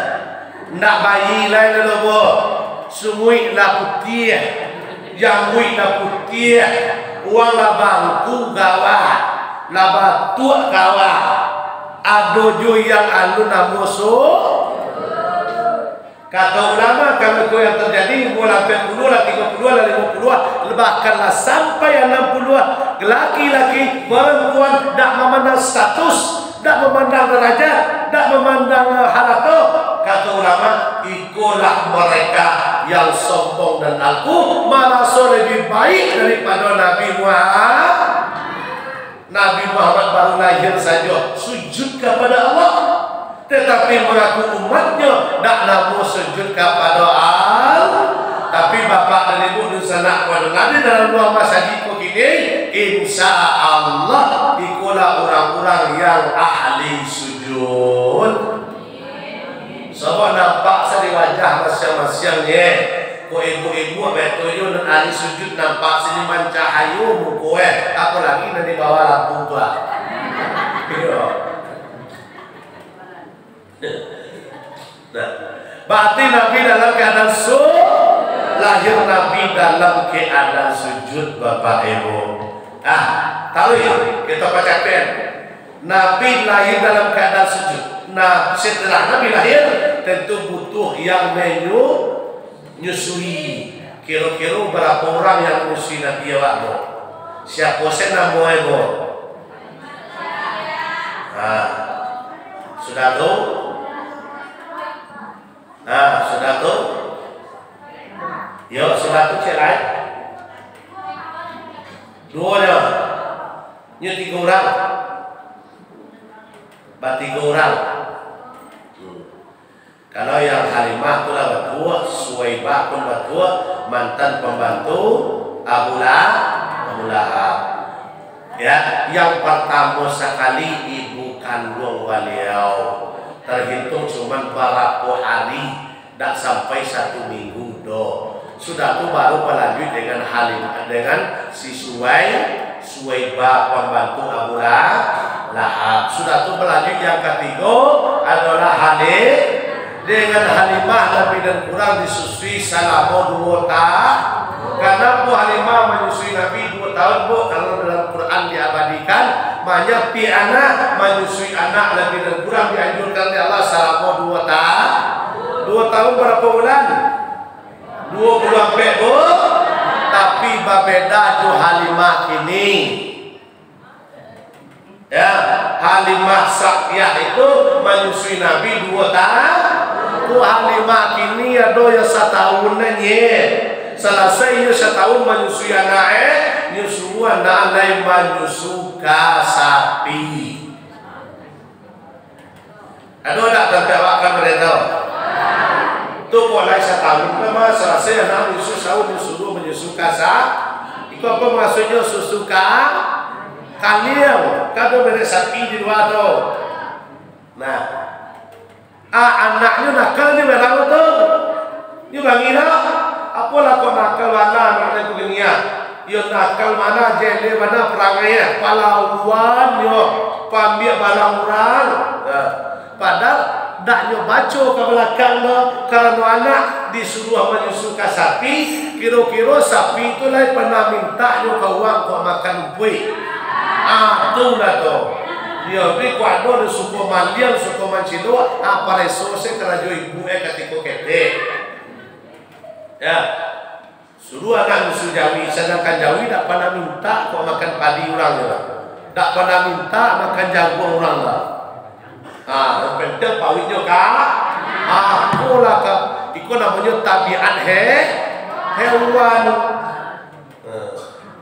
Ndak bayi lai lah doh, bo. Sunguik lah putiah, jangguik lah putiah, urang lah bangku kawa, lah batuak kawa. Ado juo yang alun namuah su-, kato ulama, kalau iko yang terjadi, umua lah ampek puluah, lah tigo puluah, lah limo puluah, bahkan lah sampai anam puluah, laki-laki, perempuan, ndak mamandang status. Dak mamandang darajat, dak mamandang, eh, harato. Kato ulama, ikolah mereka yang sombong dan angkuh, maraso lebih baik daripado Nabi Muhammad. Nabi Muhammad baru lahir sajo, sujud kapado Allah. Tetapi mangaku umatnyo, dak namuah sujud kapado Allah. Tapi bapak dan ibu dunsanak nan hadir dalam ruang masajik ko kini, insya Allah, ikolah urang-urang yang ahli sujud. Sabab nampak sa di wajah masiang-masiang, ye. Ko ibu-ibu, betul yo, nan ahli sujud nampak sa di mancahayo muko, eh. Apolagi nan di bawah lampu tu, ah. Iyo. Nah, berarti Nabi dalam keadaan su-, lahir Nabi dalam keadaan sujud, Bapak Ibu. Ah, tahu ya, kita bacakan. Nabi lahir dalam keadaan sujud. Nah, setelah Nabi lahir, tentu butuh yang menyu-, nyusui. Kiro-kiro berapa orang yang menyusui Nabi awak tu? Siapa se namo e, bo? Ha. Sudah tu? Ha, sudah tu? Yo, sudah tu, cek lain. Duo nyo. Nyo tigo urang. Batigo urang. Hmm. Kalau yang Halimah tu lah batuak, Suwaibah pun batuak, mantan pembantu Abu La-, Abu Lahab. Ya, yang pertama sekali ibu kandung baliau, terhitung cuman barapo hari, dak sampai satu minggu doh. Sudah tu baru balanjuik dengan Halimah, dengan si Suwai-, Suwaibah, pembantu Abu La-, Lahab. Sudah tu balanjuik yang katigo adolah Hali-, dengan Halimah lebih dan kurang disusui salamo duo ta-, Kanapo Halimah manyusui Nabi duo tahun, bu? Karena dalam Quran diabadikan, manyapi anak, manyusui anak lebih dan kurang dianjurkan oleh Allah salamo duo ta-, duo tahun berapa bulan? Duo puluah ampek, bu. Tapi babeda jo Halimah kini. Ya, Halimah Sa'diyah itu manyusui Nabi duo tahun. Tu Halimah kini ado yang satahun nyo. Salasai iyo satahun manyusui anak e, nyo suruah anak lai manyusu ka sapi. Ado dak tampek awak kan mereka? Tu kok lai satahun kan, mah, salasai anak nyusu, saun nyusu, manyusu ka sa-, iko apo maksudnyo susu ka-, kaliang, kan ado merek sapi di lua tu. Nah, a-, anaknyo nakal nyo barang tu. Nyo bangih dak? Apolah kok nakal bana anak nan ko ginian. Iyo nakal bana, jelek bana parangai, eh. Palawan nyo, paambiak barang urang. Nah, padahal dak nyo baco ka balakang doh, karano anak disuruah manyusu ka sapi, kiro-kiro sapi tu lai pernah mintak nyo ka urang kok makan rumpuik. Ah, tu lah tu. Iyo, tapi kok ado nan suko maliang, suko mancilok, ah, pareso se karajo ibu e katiko ketek. Ya. Suruah anak nyusu jawi, sadangkan jawi dak panah mintak kok makan padi urang tu lah. Dak panah mintak makan jaguang urang lah. Ha, yang penting pawiknyo ka-, Apolah ka, iko namonyo tabiat he-, hewan.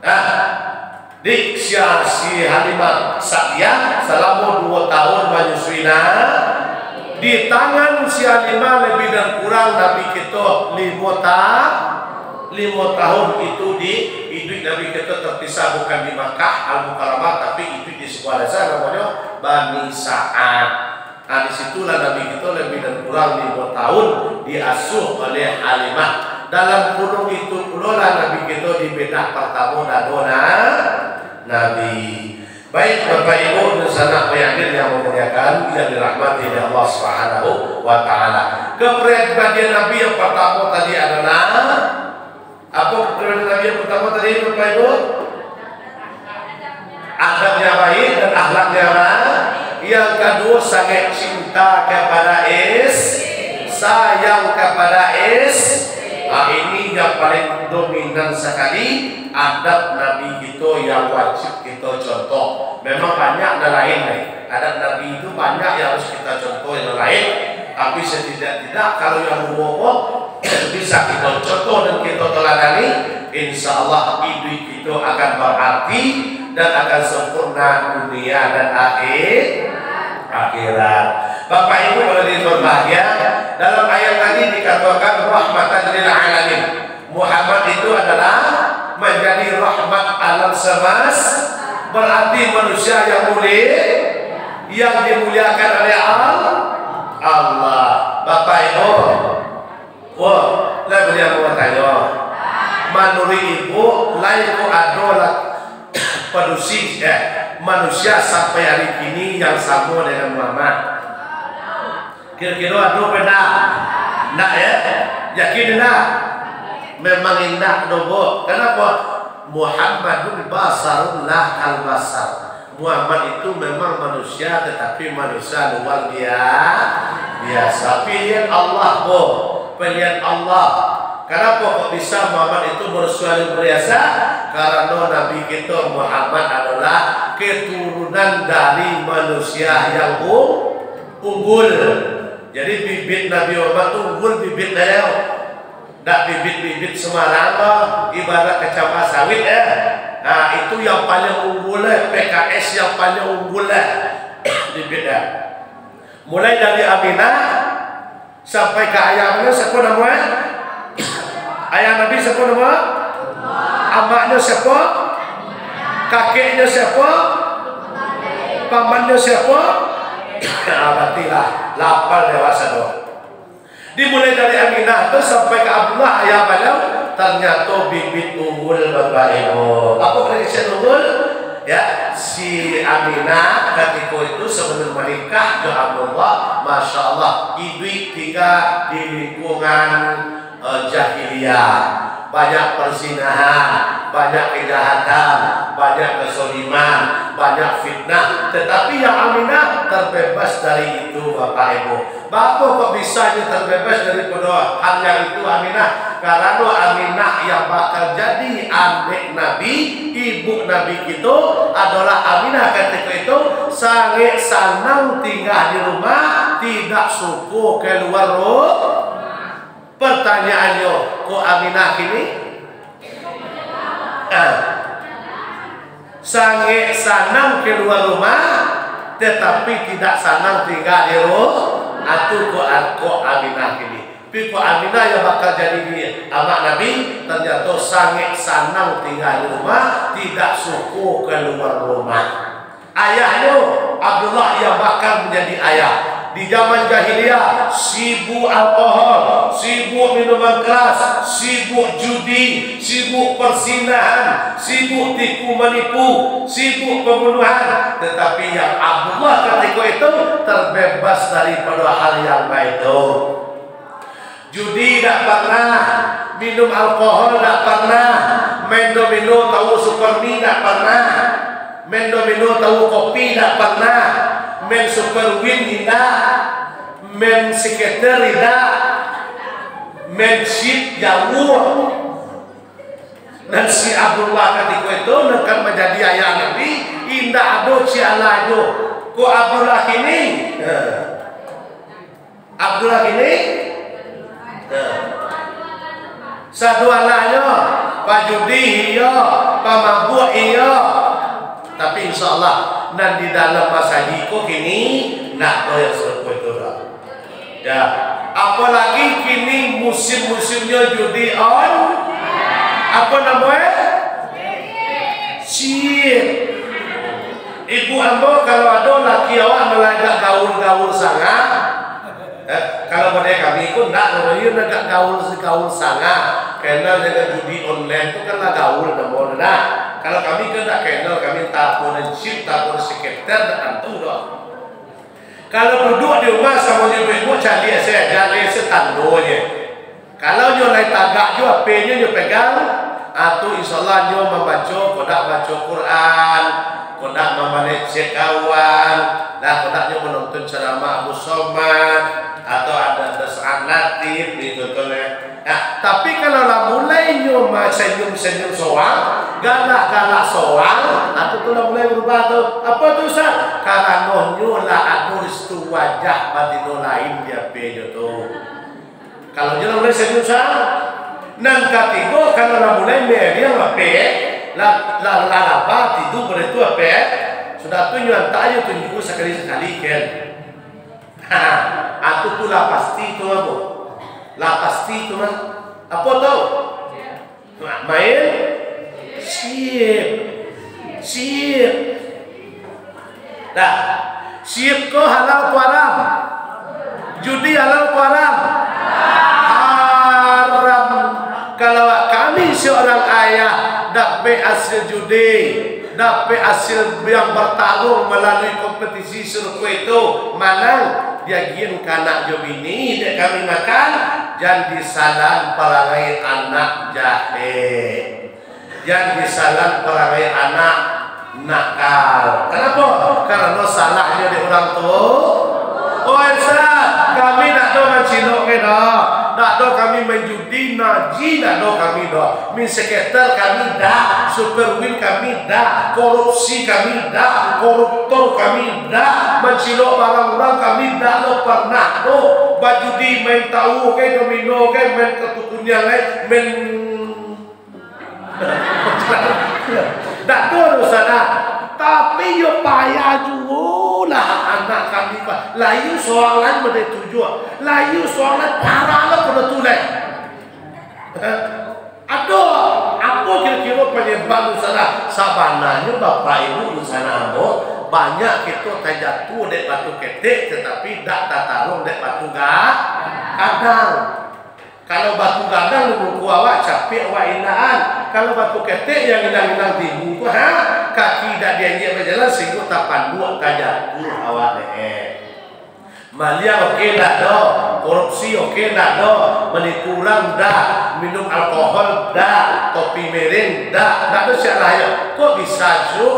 Nah, di sia si Halimah Sa'diyah salamo duo tahun manyusui nah, di tangan si Halimah lebih dan kurang Nabi kito limo ta-, limo tahun itu di iduik Nabi kito terpisah bukan di Makkah Al-Mukarramah, tapi iduik di sebuah desa namonyo Bani Sa'ad. Nah, di situlah Nabi kito lebih dan kurang limo tahun diasuh oleh Halimah. Dalam kurun itu pulolah Nabi kito dibedah partamo dado na-, Nabi. Baik, Bapak Ibu, dunsanak bayakin yang memuliakan, yang dirahmati oleh Allah Subhanahu wa Ta'ala. Kepribadian Nabi yang pertama tadi adalah Apo kepribadian Nabi yang pertama tadi, Bapak Ibu? Adabnya baik dan akhlaknya baik. Yang kedua, sangat cinta kepada is-, sayang kepada is-, ah, ini yang paling dominan sekali adab Nabi kito yang wajib kito contoh. Memang banyak nan lain, eh. Adab Nabi itu banyak yang harus kita contoh yang lain, tapi setidak-tidak kalau yang duo ko bisa kita contoh dan kita teladani, insya Allah iduik kita akan berarti dan akan sempurna dunia dan akhir, akhirat. Bapak Ibu yang berbahagia, dalam ayat tadi dikatakan rahmatan lil alamin. Muhammad itu adalah menjadi rahmat alam semesta, berarti manusia yang mulia, yang dimuliakan oleh Al-, Allah. Bapak Ibu, wah, lah beliau mau tanya, menurut Ibu, lai ko ado lah padusi, eh, manusia sampai hari kini yang sama dengan Muhammad? Kiro-kiro ado apo indak? Indak, yo? Yakin indak? Memang indak doh, Bu. Kenapa? Muhammadun basarun la kal basar. Muhammad itu memang manusia, tetapi manusia luar bia-, biasa. Pilihan Allah, Bu. Pilihan Allah. Kenapa kok bisa Muhammad itu manusia luar biasa? Karena Nabi kita Muhammad adalah keturunan dari manusia yang u-, unggul. Jadi, bibit Nabi Muhammad tu unggul bibit nyo. Ndak bibit-bibit sembarang doh, ibarat kacamata sawit, eh. Nah, itu yang paling unggul, eh, P K S yang paling unggul, eh, bibit, eh. Mulai dari Aminah sampai ka ayah nyo, siapa nama, eh? Ayah Nabi siapa nama? Amaknyo siapa? Kakeknyo siapa? Pamannyo siapa? Ah, berarti lah, lapal dewasa tu. Dimulai dari Aminah tu sampai ka Abdullah, ayah baliau, ternyata bibit unggul, Bapak Ibu. Apa kena kecil unggul? Ya, si Aminah katiko itu sebelum menikah jo Abdullah, Masya Allah, iduik tingga di lingkungan, eh, jahiliyah. Banyak perzinahan, banyak kejahatan, banyak kezaliman, banyak fitnah. Tetapi yang Aminah terbebas dari itu, Bapak Ibu. Baa kok bisa nyo terbebas daripado hal yang itu, Aminah? Karano Aminah yang bakal jadi anak Nabi, ibu Nabi kito, adolah Aminah katiko itu sangaik sanang tingga di rumah, tidak suko kalua ru-, Pertanyaannyo, kok Aminah kini? Ah. Sangaik sanang kalua rumah, tetapi tidak sanang tingga di ru-, atu kok, kok Aminah kini. Tapi kok Aminah yang bakal jadi amak Nabi, ternyata sangaik sanang tingga di rumah, tidak suko kalua rumah. Ayahnyo, Abdullah yang bakal menjadi ayah. Di zaman jahiliyah, sibuk alkohol, sibuk minuman keras, sibuk judi, sibuk perzinahan, sibuk tipu manipu, sibuk pembunuhan. Tetapi yang Abdullah katiko itu terbebas daripado hal yang baitu. Judi dak parnah, minum alkohol dak parnah, main domino atau Super Mi dak parnah, main domino atau kopi dak parnah, main Super Win indak, main skater indak, main chip jauah. Nan si Abdullah katiko itu, nan kan manjadi ayah Nabi, indak ado ciek alah jo. Ko Abdullah kini, eh, Abdullah kini, nah, sadualahnyo, pajudi iyo, pamabuak iyo. Tapi insya Allah, nan di dalam masajik ko kini, ndak ado yang sarupo itu doh. Ya, apalagi kini musim-musimnyo judi on, apo namonyo? Chip. Ibu ambo, kalau ado laki awak nan agak gaul-gaul sangaik, eh, kalau model kami ko ndak, kalau iyo nan agak gaul-gaul sangaik, kenal dengan judi online tu kan lah gaul namonyo, nah. Kalau kami kan ndak kenal, kami antah apo nan chip, antah apo nan seketer, ndak tantu doh. Kalau duduak di rumah samo jo ibu-ibu, caliak se, jaleh se tandonyo. Kalau nyo lai tagak juo, H P-nyo nyo pegang, ah, tu insya Allah nyo mambaco, kok ndak baco Quran, kok ndak mamalecek kawan, lah kok ndak nyo manonton ceramah Abu Somad, atau ado, ado Saat Latif, di contohnyo. Nah, tapi kalau lah mulai nyo ma-, senyum-senyum sorang, galak-galak sorang, nah, tu, tu lah mulai berubah tu. Apo tu, Ustaz? Karano nyo lah ado restu wajah batino lain di H P-nyo tu. Kalau nyo lah mulai senyum sorang. Nan katigo, kalau lah mulai meriang H P, lah, lah, lah laba tidu pado tu H P, sudah tu nyo antak ajo tunjuak sakali-sakali, kan. Ha, atu tu lah pasti tu, apo? Lah pasti tu mah. Apo tu? Ma-, main chip. Chip. Dah. Chip ko halal apo haram? Judi halal apo haram? Haram. Kalau kami seorang ayah dapek hasil judi, dapek hasil yang bertarung melalui kompetisi sirkuit tu, manang, diagiahan ka anak jo bini dek kami makan, jan disalah parangai anak jahek. Jan disalah parangai anak nakal. Kanapo? Karano salahnyo dek urang tu. Oi, Ustaz, kami ndak ado mancilok ke doh. Ndak ado kami main judi, najih ndak ado kami doh. Main seketer kami ndak, super win kami ndak, korupsi kami ndak, koruptor kami ndak, mancilok barang urang kami ndak lo pernah doh. Bajudi, main tawu ke, domino ke, main kartu kuniang ke, main Ndak ado dosa doh. Tapi yo payah juo lah anak kami, Pak. Layu sorang lai model tu juo. Layu sorang lai parah lah pado tu lai. Ado, apo kiro-kiro panyebab dosa doh? Sabananyo Bapak Ibu dosa doh ambo, banyak kito tajatuah dek batu ketek, tatapi dak tataruang dek batu ga-, gadang. Kalau batu gadang di muko awak, capek awak indakan. Kalau batu ketek yang inang-inang tibu tu, ha, kaki dak dianjek bajalan, singgo tapanduak, tajatuah awak dek. Maliang oke ndak doh, korupsi oke ndak doh, manipu urang dak, minum alkohol dak, topi miring dak, ndak ado salahnyo. Kok bisa juo?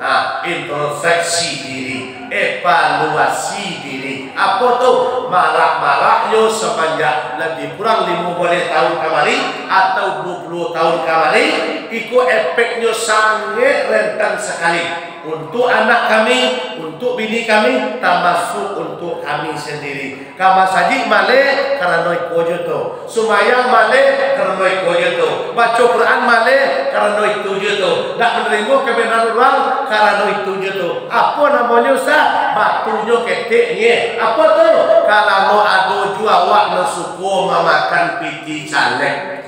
Ah, introspeksi diri, evaluasi diri. Apo tu? Marak-maraknyo sapanjang labiah kurang limo baleh tahun kamari atau duo puluah tahun kamari, iko efeknyo sangaik rentan sakali untuak anak kami, untuak bini kami, tamasuak untuak kami sandiri. Ka masajik maleh karano iko jo tu. Sumbayang maleh karano iko jo tu. Baco Quran maleh karano itu jo tu. Dak manarimo kabenaran urang karano itu jo tu. Apo namonyo, Ustaz? Batunyo ketek nyo. Apo tu? Karano ado juo awak nan suko mamakan pitih caleg.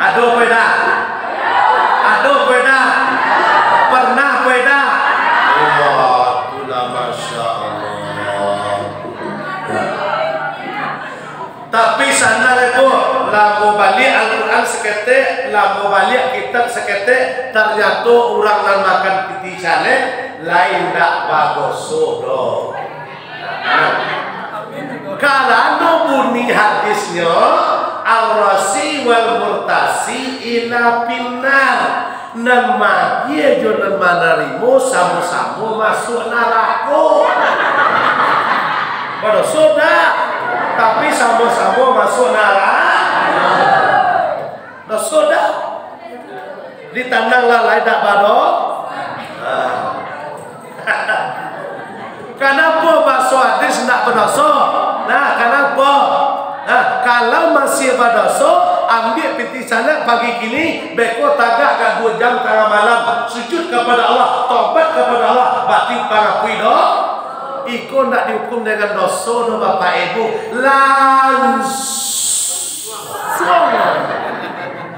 Ado apo indak? Ado apo indak? Pernah apo indak? Wah, itulah, Masya Allah. Tapi sanang, Bu, lah mubaliak Al-Quran saketek, lah mubaliak kitab saketek, tarnyato urang nan makan pitih caleg, lai indak badoso doh. Karano bunyi hadisnyo, "Ar-rashi wal murtashi ila finnar." Nan maagia jo nan manarimo samo-samo masuak narako. Badoso dak? Tapi samo-samo masuak narako. Doso dak? Ditanang lah lai dak bado-, Kanapo baso hadis ndak badoso? Nah, kanapo? Nah, kalau masih badoso, ambiak pitih salat pagi kini, beko tagak ka duo jam tangah malam, sujud kapado Allah, tobat kapado Allah, barati pangakui do-, iko ndak dihukum dengan doso doh, Bapak Ibu. Lansuang.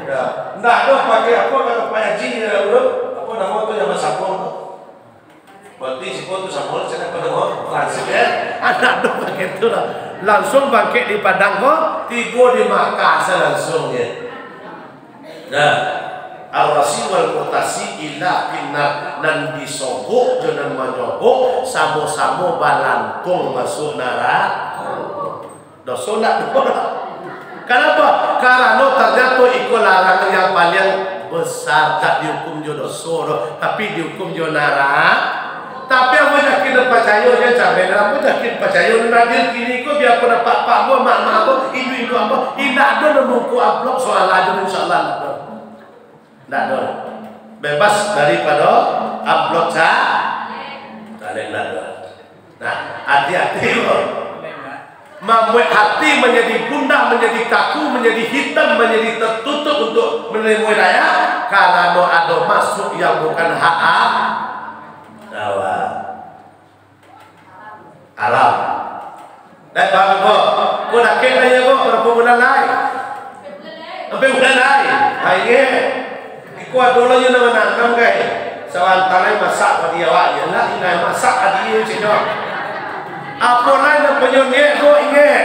Ya, ndak doh pakai apo, kata Pak Haji, ya, apo namo tu yang basabun tu? Berarti siko tu samo lah, saya dapat dengar. Langsung, ya. Anak tu begitu lah. Langsung bangkit di Padang ko, tibo di Makkah salansuang, ya. Nah, arasi wal mutasi ila finnar, nan disogok jo nan manyogok, samo-samo balantung masuk narako. Doso ndak doh? Kanapa? Karano tarnyato iko larangan yang paliang besar, tak dihukum jo doso doh, tapi dihukum jo narako. Tapi ambo yakin dan pacayo, jan sampai lah, ambo yakin pacayo, nan hadir kini ko, biapun apak-apak ambo, amak-amak ambo, induak-induak ambo, indak ado nan mangko amplop soal ajo, insyaallah indak ado. Ndak ado. Bebas daripado amplop sa-, caleg ndak ado. Nah, hati-hati lo. Mambuek hati manjadi gundah, manjadi kaku, manjadi hitam, manjadi tertutup untuk menerima hidayah, karano ado masuk yang bukan hak a-, awak. Alam. Lai paham, Ibu? Ko dakek lai, Ibu? Barapo bulan lai? Ampek bulan lai? Ha, ingek. Iko ado lo nyo nan mananam, kai. Sabanta lai masak padi awak, iyolah, inai masak padi, cek nyo. Apo lai nan punyo niaik, Ibu, ingek.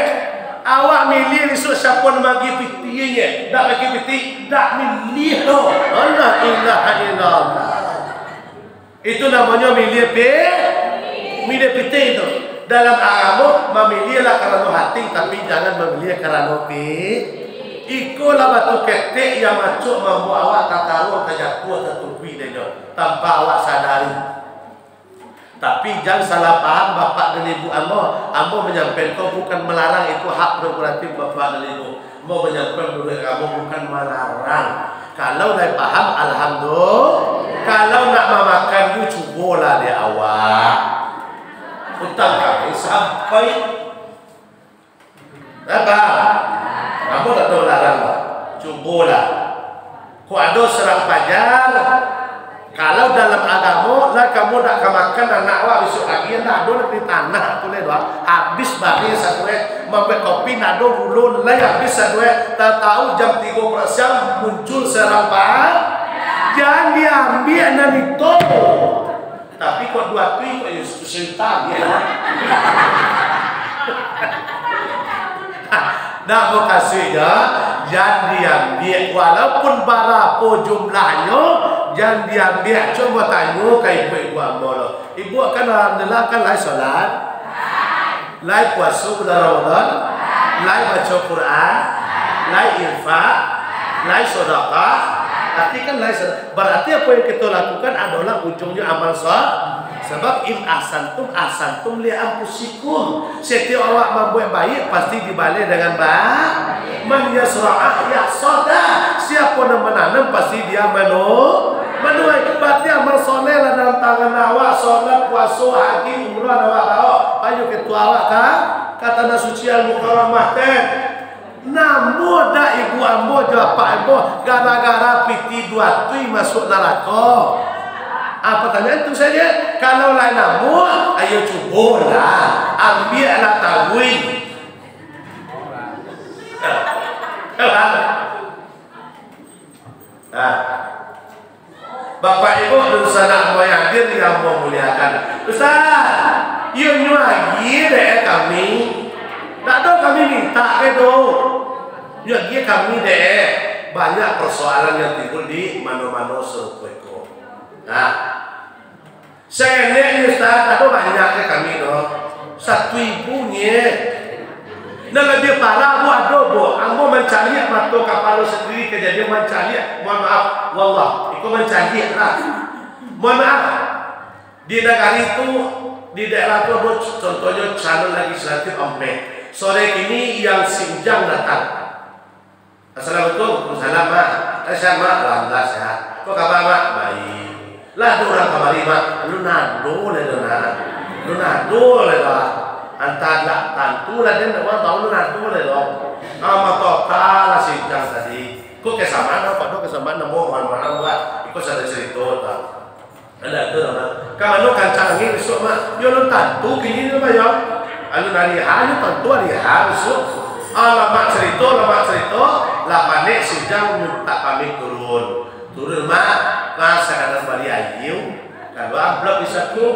Awak miliah isuak siapo nan maagiah pitih, ingek. Ndak maagiah pitih, ndak miliah doh. La ilaha illallah. Itu namonyo miliah pi-, miliah pitih tu. Dalam agamo, mamiliah lah karano hati, tapi jangan mamiliah karano pi-, iko lah batu ketek yang acok mambuek awak tataruang, tajatuah, tatungkuik dek nyo, tanpa awak sadari. Tapi jan salah paham, Bapak dan Ibu ambo, ambo manyampaikan ko bukan malarang, itu hak prerogatif Bapak dan Ibu. Ambo manyampaikan duduak agamo bukan malarang. Kalau lai paham, alhamdulillah. Kalau nak mamakan, yu cubolah dek awak. Utang kami sampai. Lai paham? Ambo tak tahu larang, Pak. Cubolah. Kok ado surang pajar, kalau dalam agamo, lah kamu dak ka makan anak awak bisuak pagi, ndak ado di tanah tu lai doh. Habis bareh satu eh, mambuek kopi ndak ado gulo, lai habis satu eh. Tahu-tahu jam tigo parasiang muncul surang pajar, jan diambiak nan itu. Tapi kok duo tui kok yo satu sentang, yo. Nah, mukasuiknyo, jan diambiak. Walaupun barapo jumlahnyo, jan diambiak. Cubo tanyo ka ibu-ibu ambo lo. Ibu kan alhamdulillah kan lai solat? Lai puaso bulan Ramadan, lai baco Quran, lai infak, lai sodakah. Berarti kan lai sodakah. Berarti apo yang kito lakukan adolah ujungnyo amal so-, sabab in ahsantum, ahsantum li anfusikum. Setiap awak mambuek baiak, pasti dibaleh dengan ba-, man yazra'u yahsad. Siapo nan mananam, pasti dia manu-, manuai. Berarti amal soleh lah dalam tangan awak, solat, puaso, haji, umrah, awak baok. Payu ketua awak ka, ka Tanah Suci Al-Mukarramah, ten. Namuah dak ibu ambo jo apak ambo gara-gara pitih duo tui masuak narako? Ah, pertanyaan tu saja. Kalau lai namuah, ayo cubolah. Ambiaklah taruih. Nah, Bapak Ibu dunsanak ambo yang hadir yang ambo muliakan. Ustaz, iyo nyo agiah dek kami. Ndak ado kami mintak ke do. Nyo agiah kami dek. Banyak persoalan yang timbul di mano-mano sarupo iko. Nah, Saketek ni, Ustaz, ado banyak ka kami tu. Satu ibu nye. Nan labiah parah, Bu, ado, Bu. Ambo mancaliak mato kapalo sandiri, kajadian mancaliak. Mohon maaf, wallah, iko mancaliak lah. Mohon maaf. Di nagari tu, di daerah tu ado, contohnyo calon legislatif ampek. Sore kini, Yang Si Ujang datang. Assalamualaikum. Waalaikumsalam, Mak. Eh, sehat, Mak? Alhamdulillah, sehat. Apo kaba, Mak? Baik. Lah ado urang kamari, Mak, lu nado lai do, nah. Lu nado lai do. Antah lah tantu lah den, ndak urang tahu lu nado lai do. Ah, mato lah sidang tadi. Ko kesamaan, apa do kesamaan namo malam-malam buat. Iko sada carito tah. Ada tu, Mak. Ka mano kancang angin isuak, Mak? Yo, lu tantu kini ni, Mak, yo. Alun ari H, lu tantu ari H isuak. Ah, lamak carito, lamak carito, lah panek sidang mintak pamik turun. Turun, Mak, lah sakadar bali aia, kalau amplop di saku,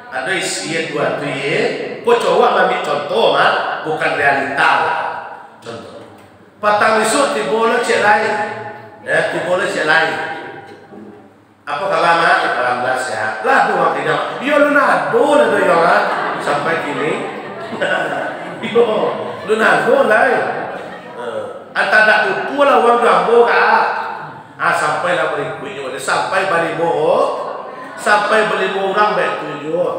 ado isian duo ratuih, ye. Ko cowok maambiak contoh, Mak, bukan realita, Mak. Contoh. Patang isuak tibo lo ciek lai. Eh, tibo lo ciek lai. Apo kaba, Mak? Alhamdulillah, sehat. Lah, tu makinyo. Iyo, lu nado lah tu, iyo, Mak. Sampai kini. Iyo, lu nado lai. Eh, antah dak tutu lah urang jo ambo, Kak. Ah, sampailah barikuiknyo, sampai balimo, sampai balimo urang baitu juo.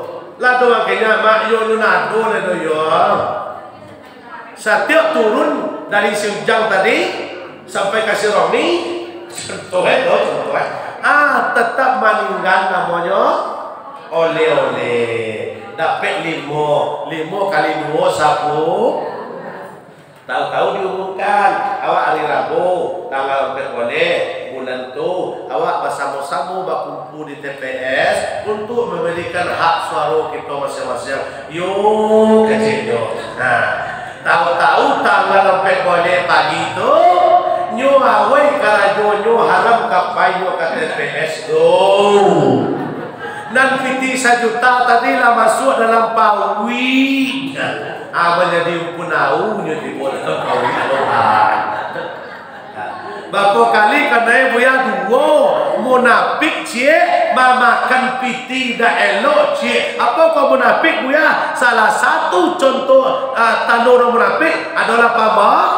Lah tu makinyo, Mak, iyo, lu nado lah tu, iyo. Satiok turun dari si Ujang tadi, sampai ka si Romi, contoh, eh, tu, contoh, eh. Ah, tetap maninggan namonyo oleh-oleh. Dapek limo, limo kali duo, sapuluah. Tahu-tahu diumumkan, awak hari Rabu, tanggal ampek baleh bulan tu, awak basamo-samo bakumpua di T P S untuk mamilihan hak suaro kito masiang-masiang. Yo, keceknyo. Nah, tahu-tahu tanggal ampek baleh pagi tu, nyo awai karajonyo, haram ka pai nyo ka T P S tu. Nan pitih sajuta tadi lah masuak dalam paruik. Ah, manjadi umpun aunyo tibo dalam paruik Tuhan. Barapo kali kanai, Buya? Duo. Munafik ciek, mamakan pitih dak elok ciek. Apo ko munafik, Buya? Salah satu contoh, ah, tando urang munafik adolah pamo-,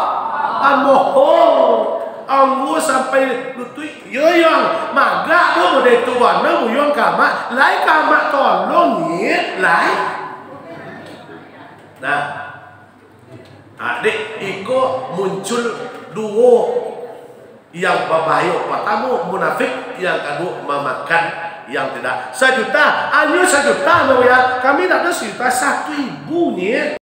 pamohong. Anggo sampai lutuik, yo, yang magak tu, model tu bana, buyuang ka Amak, lai ka Amak tolong, ye, lai. Nah, adik, iko muncul duo yang babahayo. Partamo, munafik, yang kaduo, mamakan yang tidak. Sajuta, hanyo sajuta, Buya. Kami dak ado sajuta, satu ribu ni.